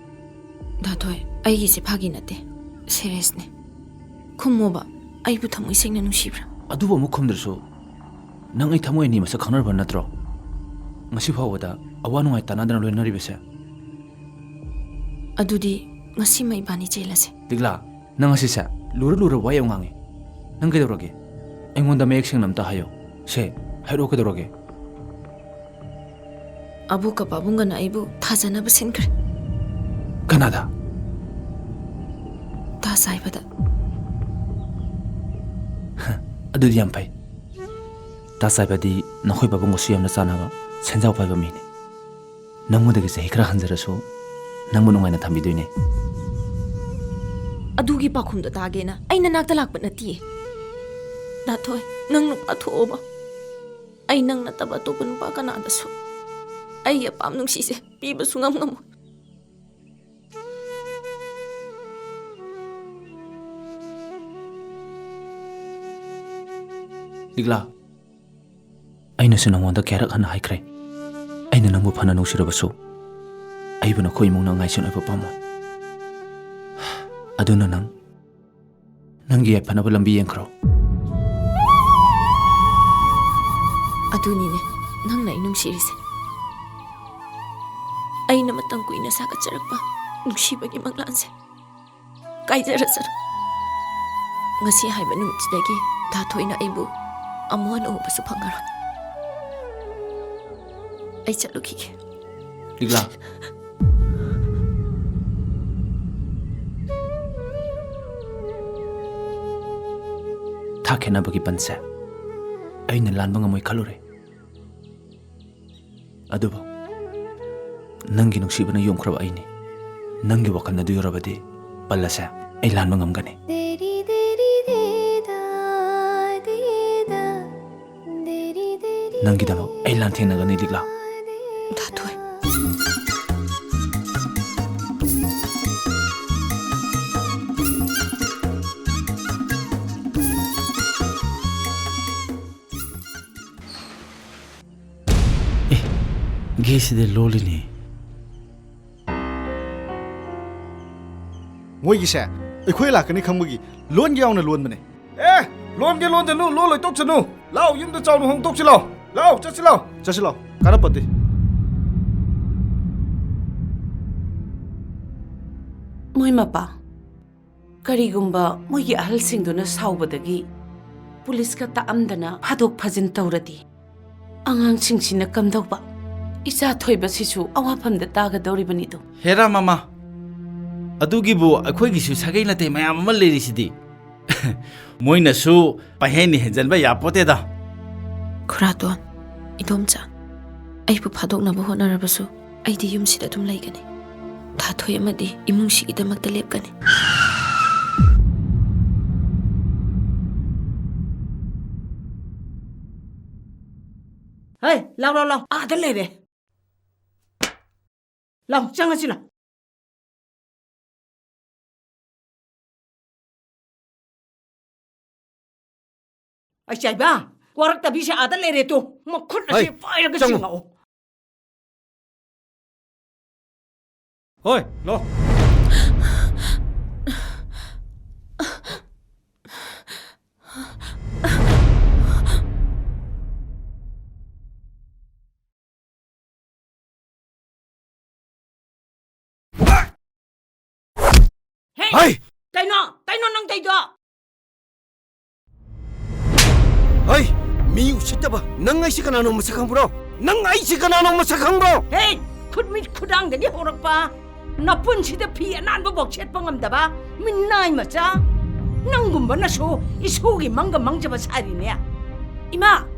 ꯗꯥ ꯊꯣꯏ, ꯑꯩꯒꯤꯁꯦ ꯐꯥꯒꯤ ꯅꯠꯇꯦ, ꯁꯦꯔꯤꯌꯁꯅꯦ꯫ ꯈꯨꯝꯃꯣꯕ, ꯑꯩꯕꯨ ꯊꯃꯣꯏ ꯁꯦꯡꯅ ꯅꯨꯡꯁꯤꯕ꯭ꯔꯥ? ꯑꯗꯨꯕꯨ ꯑꯃꯨꯛ ꯈꯨꯝꯗ꯭ꯔꯁꯨ, ꯅꯪ ꯑꯩ ꯊꯃꯣꯏ ꯑꯅꯤ ꯃꯁꯛ ꯈꯪꯅꯔꯕ ꯅꯠꯇ꯭ꯔꯣ? ꯉꯁꯤ ꯐꯥꯎꯕꯗ ꯑꯋꯥ ꯅꯨꯡꯉꯥꯏ ꯇꯥꯟꯅꯗꯅ ꯂꯣꯏꯅꯔꯤꯕꯁꯦ꯫ ꯑꯗꯨꯗꯤ ꯉꯁꯤꯃꯛ ꯏꯕꯥꯅꯤ ꯆꯦꯜꯂꯁꯦ꯫ ꯂꯤꯛꯂꯥ, ꯅꯪ ꯑꯁꯤꯁꯦ ꯂꯨꯔ ꯂꯨꯔ ꯋꯥ ꯌꯥꯝ ꯉꯥꯡꯉꯤ꯫ ꯅꯪ ꯀꯩꯗꯧꯔꯒꯦ? ꯑꯩꯉꯣꯟꯗ ꯃꯌꯦꯛ ꯁꯦꯡꯅ ꯑꯝꯇ ꯍꯥꯏꯌꯣ꯫ ꯁꯦ, ꯍꯥꯏꯔꯛꯑꯣ, ꯀꯩꯗꯧꯔꯒꯦ? ꯑꯕꯣꯛꯀ ꯄꯥꯕꯨꯡꯒꯅ ꯑꯩꯕꯨ ꯊꯥꯖꯅꯕ ꯁꯤꯟꯈ꯭ꯔꯦ꯫ ꯀꯅꯥꯗ? ꯗꯥ ꯆꯥꯏꯕꯗ꯫ ꯑꯗꯨꯗꯤ ꯌꯥꯝ ꯐꯩ꯫ ꯗꯥ ꯆꯥꯏꯕꯗꯤ ꯅꯈꯣꯏ ꯄꯥꯕꯨꯡꯒꯁꯨ ꯌꯥꯝꯅ ꯆꯥꯟꯅꯕ, ꯁꯦꯟꯖꯥꯎ ꯄꯥꯏꯕ ꯃꯤꯅꯤ꯫ ꯅꯪꯉꯣꯟꯗꯒꯤ ꯆꯍꯤ ꯈꯔ ꯍꯟꯖꯔꯁꯨ ꯅꯪꯕꯨ ꯅꯨꯡꯉꯥꯏꯅ ꯊꯝꯕꯤꯗꯣꯏꯅꯦ꯫ ꯑꯗꯨꯒꯤ ꯄꯥꯎꯈꯨꯝꯗꯣ ꯇꯥꯒꯦꯅ ꯑꯩ ꯅꯅꯥꯛꯇ ꯂꯥꯛꯄ ꯅꯠꯇꯤꯌꯦ꯫ ꯗꯥ ꯊꯣꯏ, ꯅꯪ ꯅꯨꯄꯥ ꯊꯣꯛꯑꯣꯕ꯫ ꯑꯩ ꯅꯪ ꯅꯠꯇꯕ ꯑꯇꯣꯞꯄ ꯅꯨꯄꯥ ꯀꯅꯥꯗꯁꯨ ꯑꯩꯒꯤ ꯑꯄꯥꯝ ꯅꯨꯡꯁꯤꯁꯦ ꯄꯤꯕ ꯁꯨꯡꯉꯝ ꯉꯝꯃꯣꯏ꯫ ꯂꯤꯛꯂꯥ, ꯑꯩꯅꯁꯨ ꯅꯉꯣꯟꯗ ꯀꯌꯥꯔꯛ ꯍꯟꯅ ꯍꯥꯏꯈ꯭ꯔꯦ, ꯑꯩꯅ ꯅꯪꯕꯨ ꯐꯅ ꯅꯨꯡꯁꯤꯔꯕꯁꯨ ꯑꯩꯕꯨ ꯅꯈꯣꯏ ꯏꯃꯨꯡꯅ ꯉꯥꯏꯁꯤꯟ ꯑꯣꯏꯕ ꯄꯥꯝꯃꯣꯏ꯫ ꯑꯗꯨꯅ ꯅꯪ ꯅꯪꯒꯤ ꯌꯥꯏꯐꯅꯕ ꯂꯝꯕꯤ ꯌꯦꯡꯈ꯭ꯔꯣ꯫ ꯑꯗꯨꯅꯤꯅꯦ ꯅꯪꯅ ꯑꯩ ꯅꯨꯡꯁꯤꯔꯤꯁꯦ꯫ ꯑꯩꯅ ꯃꯇꯝ ꯀꯨꯏꯅ ꯁꯥꯒꯠꯆꯔꯛꯄ ꯅꯨꯡꯁꯤꯕꯒꯤ ꯃꯪꯂꯥꯟꯁꯦ ꯀꯥꯏꯖꯔꯁꯅꯨ꯫ ꯉꯁꯤ ꯍꯥꯏꯕ ꯅꯨꯃꯤꯠꯁꯤꯗꯒꯤ ꯗꯥ ꯊꯣꯏꯅ ꯑꯩꯕꯨ ꯑꯃꯨꯛ ꯍꯟꯅ ꯎꯕꯁꯨ ꯐꯪꯉꯔꯣꯏ꯫ ꯑꯩ ꯆꯠꯂꯨꯈꯤꯒꯦ꯫ ꯂꯤꯛꯂꯥ꯫ ꯊꯥꯛ ꯈꯦꯠꯅꯕꯒꯤ ꯄꯟꯁꯦ ꯑꯩꯅ ꯂꯥꯟꯕ ꯉꯝꯃꯣꯏ ꯈꯜꯂꯨꯔꯦ꯫ ꯑꯗꯨꯕꯨ ꯅꯪꯒꯤ ꯅꯨꯡꯁꯤꯕꯅ ꯌꯣꯝꯈ꯭ꯔꯕ ꯑꯩꯅꯤ꯫ ꯅꯪꯒꯤ ꯋꯥꯈꯜ ꯑꯗꯨ ꯌꯧꯔꯕꯗꯤ ꯄꯜ ꯑꯁꯦ ꯑꯩ ꯂꯥꯟꯕ ꯉꯝꯒꯅꯤ꯫ ꯅꯪꯒꯤꯗꯃꯛ ꯑꯩ ꯂꯥꯟꯊꯦꯡꯅꯒꯅꯤ, ꯂꯤꯛꯂꯥ꯫ ꯗꯥ ꯊꯣꯏ꯫ ꯑꯦ, ꯒꯦꯠꯁꯤꯗ ꯂꯣꯜꯂꯤꯅꯦ꯫ ꯃꯣꯏꯒꯤꯁꯦ ꯑꯩꯈꯣꯏ ꯂꯥꯛꯀꯅꯤ ꯈꯪꯕꯒꯤ ꯂꯣꯟꯒꯦ ꯌꯥꯎꯅ ꯂꯣꯟꯕꯅꯦ꯫ ꯑꯦ, ꯂꯣꯟꯒꯦ ꯂꯣꯟꯖꯅꯨ, ꯂꯣꯟ ꯂꯣꯏ ꯇꯣꯛꯁꯅꯨ꯫ ꯂꯥꯎ, ꯌꯨꯝꯗ ꯆꯥꯎꯅ ꯍꯣꯡꯗꯣꯛꯁꯤ ꯂꯥꯎ꯫ ꯂꯥꯎ, ꯆꯠꯁꯤ ꯂꯥꯎ꯫ ꯆꯠꯁꯤ ꯂꯥꯎ, ꯀꯥꯟꯅꯄꯣꯠꯇꯦ꯫ ꯃꯣꯏ ꯃꯄꯥ, ꯀꯔꯤꯒꯨꯝꯕ ꯃꯣꯏꯒꯤ ꯑꯍꯜꯁꯤꯡꯗꯨꯅ ꯁꯥꯎꯕꯗꯒꯤ ꯄꯨꯂꯤꯁꯀ ꯇꯥꯛꯑꯝꯗꯅ ꯐꯥꯗꯣꯛ ꯐꯥꯖꯤꯟ ꯇꯧꯔꯗꯤ, ꯑꯉꯥꯡꯁꯤꯡꯁꯤꯅ ꯀꯝꯗꯧꯕ? ꯏꯆꯥ ꯊꯣꯏꯕꯁꯤꯁꯨ ꯑꯋꯥꯐꯝꯗ ꯇꯥꯒꯗꯧꯔꯤꯕꯅꯤꯗꯣ꯫ ꯍꯦꯔꯥ ꯃꯃꯥ, ꯑꯗꯨꯒꯤꯕꯨ ꯑꯩꯈꯣꯏꯒꯤꯁꯨ ꯁꯥꯒꯩ ꯅꯥꯇꯩ ꯃꯌꯥꯝ ꯑꯃ ꯂꯩꯔꯤꯁꯤꯗꯤ꯫ ꯃꯣꯏꯅꯁꯨ ꯄꯪꯍꯦꯟ ꯍꯦꯟꯖꯟꯕ ꯌꯥꯄꯣꯠꯇꯦꯗ꯫ ꯈꯨꯔꯥꯇꯣꯟ, ꯏꯗꯣꯝꯆꯥ, ꯑꯩꯕꯨ ꯐꯥꯗꯣꯛꯅꯕ ꯍꯣꯠꯅꯔꯕꯁꯨ ꯑꯩꯗꯤ ꯌꯨꯝꯁꯤꯗ ꯑꯗꯨꯝ ꯂꯩꯒꯅꯤ꯫ ꯊꯥꯊꯣꯏ ꯑꯃꯗꯤ ꯏꯃꯨꯡꯁꯤꯒꯤꯗꯃꯛꯇ ꯂꯦꯞꯀꯅꯤ꯫ ꯍꯩ, ꯂꯥꯎ, ꯂꯥꯎ, ꯂꯥꯎ꯫ ꯑꯥꯗ ꯂꯩꯔꯦ꯫ ꯂꯥꯎ, ꯆꯪꯉꯁꯤ ꯂꯥꯎ꯫ ꯑꯩ ꯆꯥꯏꯕ, ꯋꯥꯔꯛꯇꯕꯤꯁꯦ ꯑꯥꯗ ꯂꯩꯔꯦ ꯇꯨ꯫ ꯃꯈꯨꯠ ꯑꯁꯤ ꯍꯩ, ꯄꯥꯏꯔꯒ ꯆꯪꯉꯣ꯫ ꯆꯤꯡꯉꯛꯑꯣ꯫ ꯍꯣꯏ, ꯂꯥꯎ꯫ ꯍꯦ! ꯍꯩ! ꯀꯩꯅꯣ? ꯀꯩꯅꯣ ꯅꯪ ꯇꯧꯏꯗꯣ? ꯍꯩ! ꯃꯤ ꯎꯁꯤꯠꯇꯕ! ꯅꯪ ꯑꯩꯁꯦ ꯀꯅꯥꯅꯣ ꯃꯁꯛ ꯈꯪꯕ꯭ꯔꯣ? ꯅꯪ ꯑꯩꯁꯦ ꯀꯅꯥꯅꯣ ꯃꯁꯛ ꯈꯪꯕ꯭ꯔꯣ? ꯍꯦ! ꯈꯨꯠꯃꯤꯠ ꯈꯨꯗꯥꯡꯗꯒꯤ ꯍꯧꯔꯛꯄ, ꯅꯄꯨꯟꯁꯤꯗ ꯐꯤ ꯑꯅꯥꯟꯕꯐꯥꯎ ꯁꯦꯠꯄ ꯉꯝꯗꯕ ꯃꯤꯅꯥꯏ ꯃꯆꯥ! ꯅꯪꯒꯨꯝꯕꯅꯁꯨ ꯏꯁꯣꯔꯒꯤ ꯃꯪꯒ ꯃꯪꯖꯕ ꯁꯥꯔꯤꯅꯦ꯫ ꯏꯃꯥ!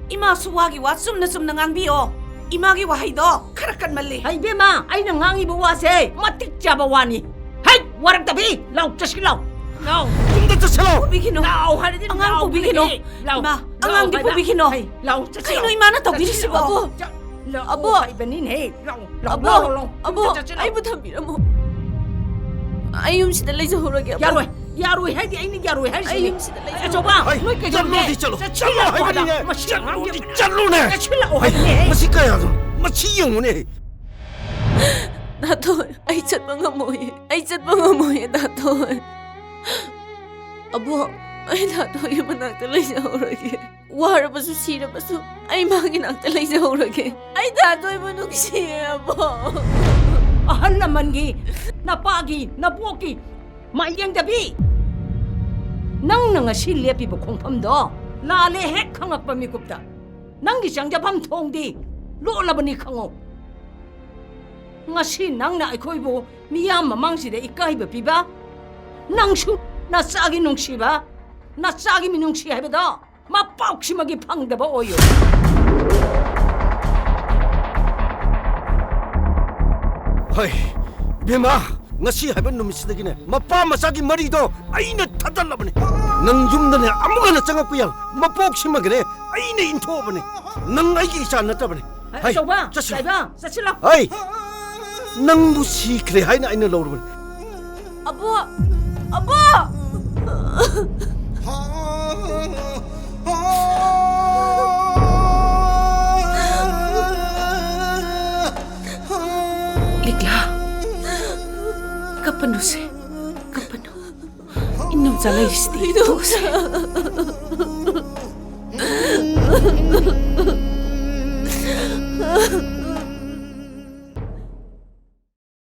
ꯏꯃꯥꯁꯨ ꯋꯥꯒꯤ ꯋꯥ ꯆꯨꯝꯅ ꯆꯨꯝꯅ ꯉꯥꯡꯕꯤꯌꯣ꯫ ꯏꯃꯥꯒꯤ ꯋꯥꯍꯩꯗꯣ ꯈꯔ ꯀꯟꯃꯜꯂꯤ꯫ ꯍꯩꯕꯦꯝꯃ, ꯑꯩꯅ ꯉꯥꯡꯉꯤꯕ ꯋꯥꯁꯦ ꯃꯇꯤꯛ ꯆꯥꯕ ꯋꯥꯅꯤ꯫ ꯍꯩ, ꯋꯥꯔꯛꯇꯕꯤ! ꯂꯥꯎ, ꯆꯠꯁꯤ ꯂꯥꯎ꯫ ꯂꯥꯎ꯫ ꯌꯨꯝꯗ ꯆꯠꯁꯤ ꯂꯥꯎ꯫ ꯄꯨꯕꯤꯈꯤꯅꯣ꯫ ꯂꯥꯎ ꯍꯥꯏꯔꯗꯤ ꯑꯉꯥꯡ ꯂꯥꯎ ꯄꯨꯕꯤꯈꯤꯅꯣ꯫ ꯍꯥꯏꯔꯗꯤ ꯂꯥꯎ꯫ ꯏꯃꯥ, ꯂꯥꯎ ꯑꯉꯥꯡꯗꯤ ꯍꯥꯏꯕ꯫ ꯄꯨꯕꯤꯈꯤꯅꯣ꯫ ꯍꯩ, ꯂꯥꯎ, ꯆꯠꯁꯤ ꯀꯩꯅꯣ ꯂꯥꯎ꯫ ꯏꯃꯥꯅ ꯆꯠꯁꯤ ꯇꯧꯕꯤꯔꯤꯁꯤꯕꯣ? ꯂꯥꯎ꯫ ꯆꯠ-, ꯂꯥꯎ ꯑꯕꯣ! ꯍꯥꯏꯕꯅꯤꯅꯦ꯫ ꯂꯥꯎ, ꯂꯥꯎ, ꯑꯕꯣ! ꯂꯥꯎ, ꯂꯥꯎ꯫ ꯑꯕꯣ! ꯌꯨꯝꯗ ꯆꯠꯁꯤ ꯂꯥꯎ꯫ ꯑꯩꯕꯨ ꯊꯝꯕꯤꯔꯝꯃꯣ꯫ ꯑꯩ ꯌꯨꯝꯁꯤꯗ ꯂꯩꯖꯍꯧꯔꯒꯦ, ꯑꯕꯣ꯫ ꯌꯥꯔꯣꯏ, ꯌꯥꯔꯣꯏ ꯍꯥꯏꯗꯤ ꯑꯩꯅ ꯌꯥꯔꯣꯏ ꯍꯥꯏꯔꯤꯁꯤꯅꯦ꯫ ꯑꯩ ꯌꯨꯝꯁꯤꯗ ꯂꯩꯖꯍꯧꯔꯒꯦ꯫ ꯑꯆꯧꯕ, ꯍꯩ, ꯅꯣꯏ ꯀꯩꯗꯧꯔꯤꯅꯦ? ꯆꯠꯂꯣꯗꯤ ꯆꯠꯂꯣ, ꯆꯠꯁꯤ ꯆꯠꯂꯣ ꯂꯥꯎ ꯍꯥꯏꯕꯅꯤꯅꯦ꯫ ꯍꯥꯏꯕ꯫ ꯃꯁꯤ ꯆꯠꯂꯣꯗꯤ ꯑꯉꯥꯡꯁꯦ ꯆꯠꯂꯣꯅꯦ꯫ ꯆꯠꯁꯤꯜꯂꯛꯑꯣ ꯍꯩ, ꯍꯥꯏꯕꯅꯦ꯫ ꯃꯁꯤ ꯀꯌꯥꯅꯣ? ꯃꯁꯤ ꯌꯦꯡꯉꯨꯅꯦ꯫ ꯗꯥꯇꯣꯟ, ꯑꯩ ꯆꯠꯄ ꯉꯝꯃꯣꯏꯌꯦ꯫ ꯑꯩ ꯆꯠꯄ ꯉꯝꯃꯣꯏꯌꯦ, ꯗꯥꯇꯣꯟ꯫ ꯑꯕꯣꯛ, ꯑꯩ ꯗꯥꯇꯣꯟꯒꯤ ꯃꯅꯥꯛꯇ ꯂꯩꯖꯍꯧꯔꯒꯦ꯫ ꯋꯥꯔꯕꯁꯨ ꯁꯤꯔꯕꯁꯨ ꯑꯩ ꯃꯥꯒꯤ ꯅꯥꯛꯇ ꯂꯩꯖꯍꯧꯔꯒꯦ꯫ ꯑꯩ ꯗꯥꯇꯣꯟꯕꯨ ꯅꯨꯡꯁꯤꯌꯦ, ꯑꯕꯣꯛ꯫ ꯑꯍꯜ ꯂꯃꯟꯒꯤ, ꯅꯄꯥꯒꯤ, ꯅꯕꯣꯛꯀꯤ ꯃꯥꯏ ꯌꯦꯡꯗꯕꯤ! ꯅꯪꯅ ꯉꯁꯤ ꯂꯦꯞꯄꯤꯕ ꯈꯣꯡꯐꯝꯗꯣ ꯂꯥꯜꯂꯦ ꯍꯦꯛ ꯈꯪꯉꯛꯄ ꯃꯤꯀꯨꯞꯇ꯫ ꯅꯪꯒꯤ ꯆꯪꯖꯐꯝ ꯊꯣꯡꯗꯤ ꯂꯣꯜꯂꯕꯅꯤ ꯈꯪꯉꯣ꯫ ꯉꯁꯤ ꯅꯪꯅ ꯑꯩꯈꯣꯏꯕꯨ ꯃꯤꯌꯥꯝ ꯃꯃꯥꯡꯁꯤꯗ ꯏꯀꯥꯏꯕ ꯄꯤꯕ, ꯅꯪꯁꯨ ꯅꯆꯥꯒꯤ ꯅꯨꯡꯁꯤꯕ, ꯅꯆꯥꯒꯤ ꯃꯤꯅꯨꯡꯁꯤ ꯍꯥꯏꯕꯗꯣ ꯃꯄꯣꯛꯁꯤꯃꯒꯤ ꯐꯪꯗꯕ ꯑꯣꯏꯌꯨ꯫ ꯍꯩ, ꯏꯕꯦꯝꯃ, ꯉꯁꯤ ꯍꯥꯏꯕ ꯅꯨꯃꯤꯠꯁꯤꯗꯒꯤꯅꯦ, ꯃꯄꯥ ꯃꯆꯥꯒꯤ ꯃꯔꯤꯗꯣ ꯑꯩꯅ ꯊꯠꯇꯠꯂꯕꯅꯦ꯫ ꯅꯪ ꯌꯨꯝꯗꯅꯦ ꯑꯃꯨꯛ ꯍꯟꯅ ꯆꯪꯉꯛꯄ ꯌꯥꯔꯣꯏ꯫ ꯃꯄꯣꯛꯁꯤꯃꯒꯅꯦ ꯑꯩꯅ ꯏꯟꯊꯣꯛꯑꯕꯅꯦ꯫ ꯅꯪ ꯑꯩꯒꯤ ꯏꯆꯥ ꯅꯠꯇ꯭ꯔꯕꯅꯦ꯫ ꯍꯩ, ꯑꯆꯧꯕ, ꯆꯠꯁꯤꯜꯂꯨ꯫ ꯆꯥꯏꯕ, ꯆꯠꯁꯤꯜꯂꯣ꯫ ꯍꯩ, ꯅꯪꯕꯨ ꯁꯤꯈ꯭ꯔꯦ ꯍꯥꯏꯅ ꯑꯩꯅ ꯂꯧꯔꯕꯅꯦ꯫ ꯑꯕꯣ! ꯑꯕꯣ! ꯂꯤꯛꯂꯥ, ꯀꯞꯄꯅꯨꯁꯦ, ꯀꯞꯄꯅꯨ꯫ ꯏꯅꯝꯆꯥ ꯂꯩꯔꯤꯁꯤꯗꯤ ꯇꯣꯛꯑꯁꯦ꯫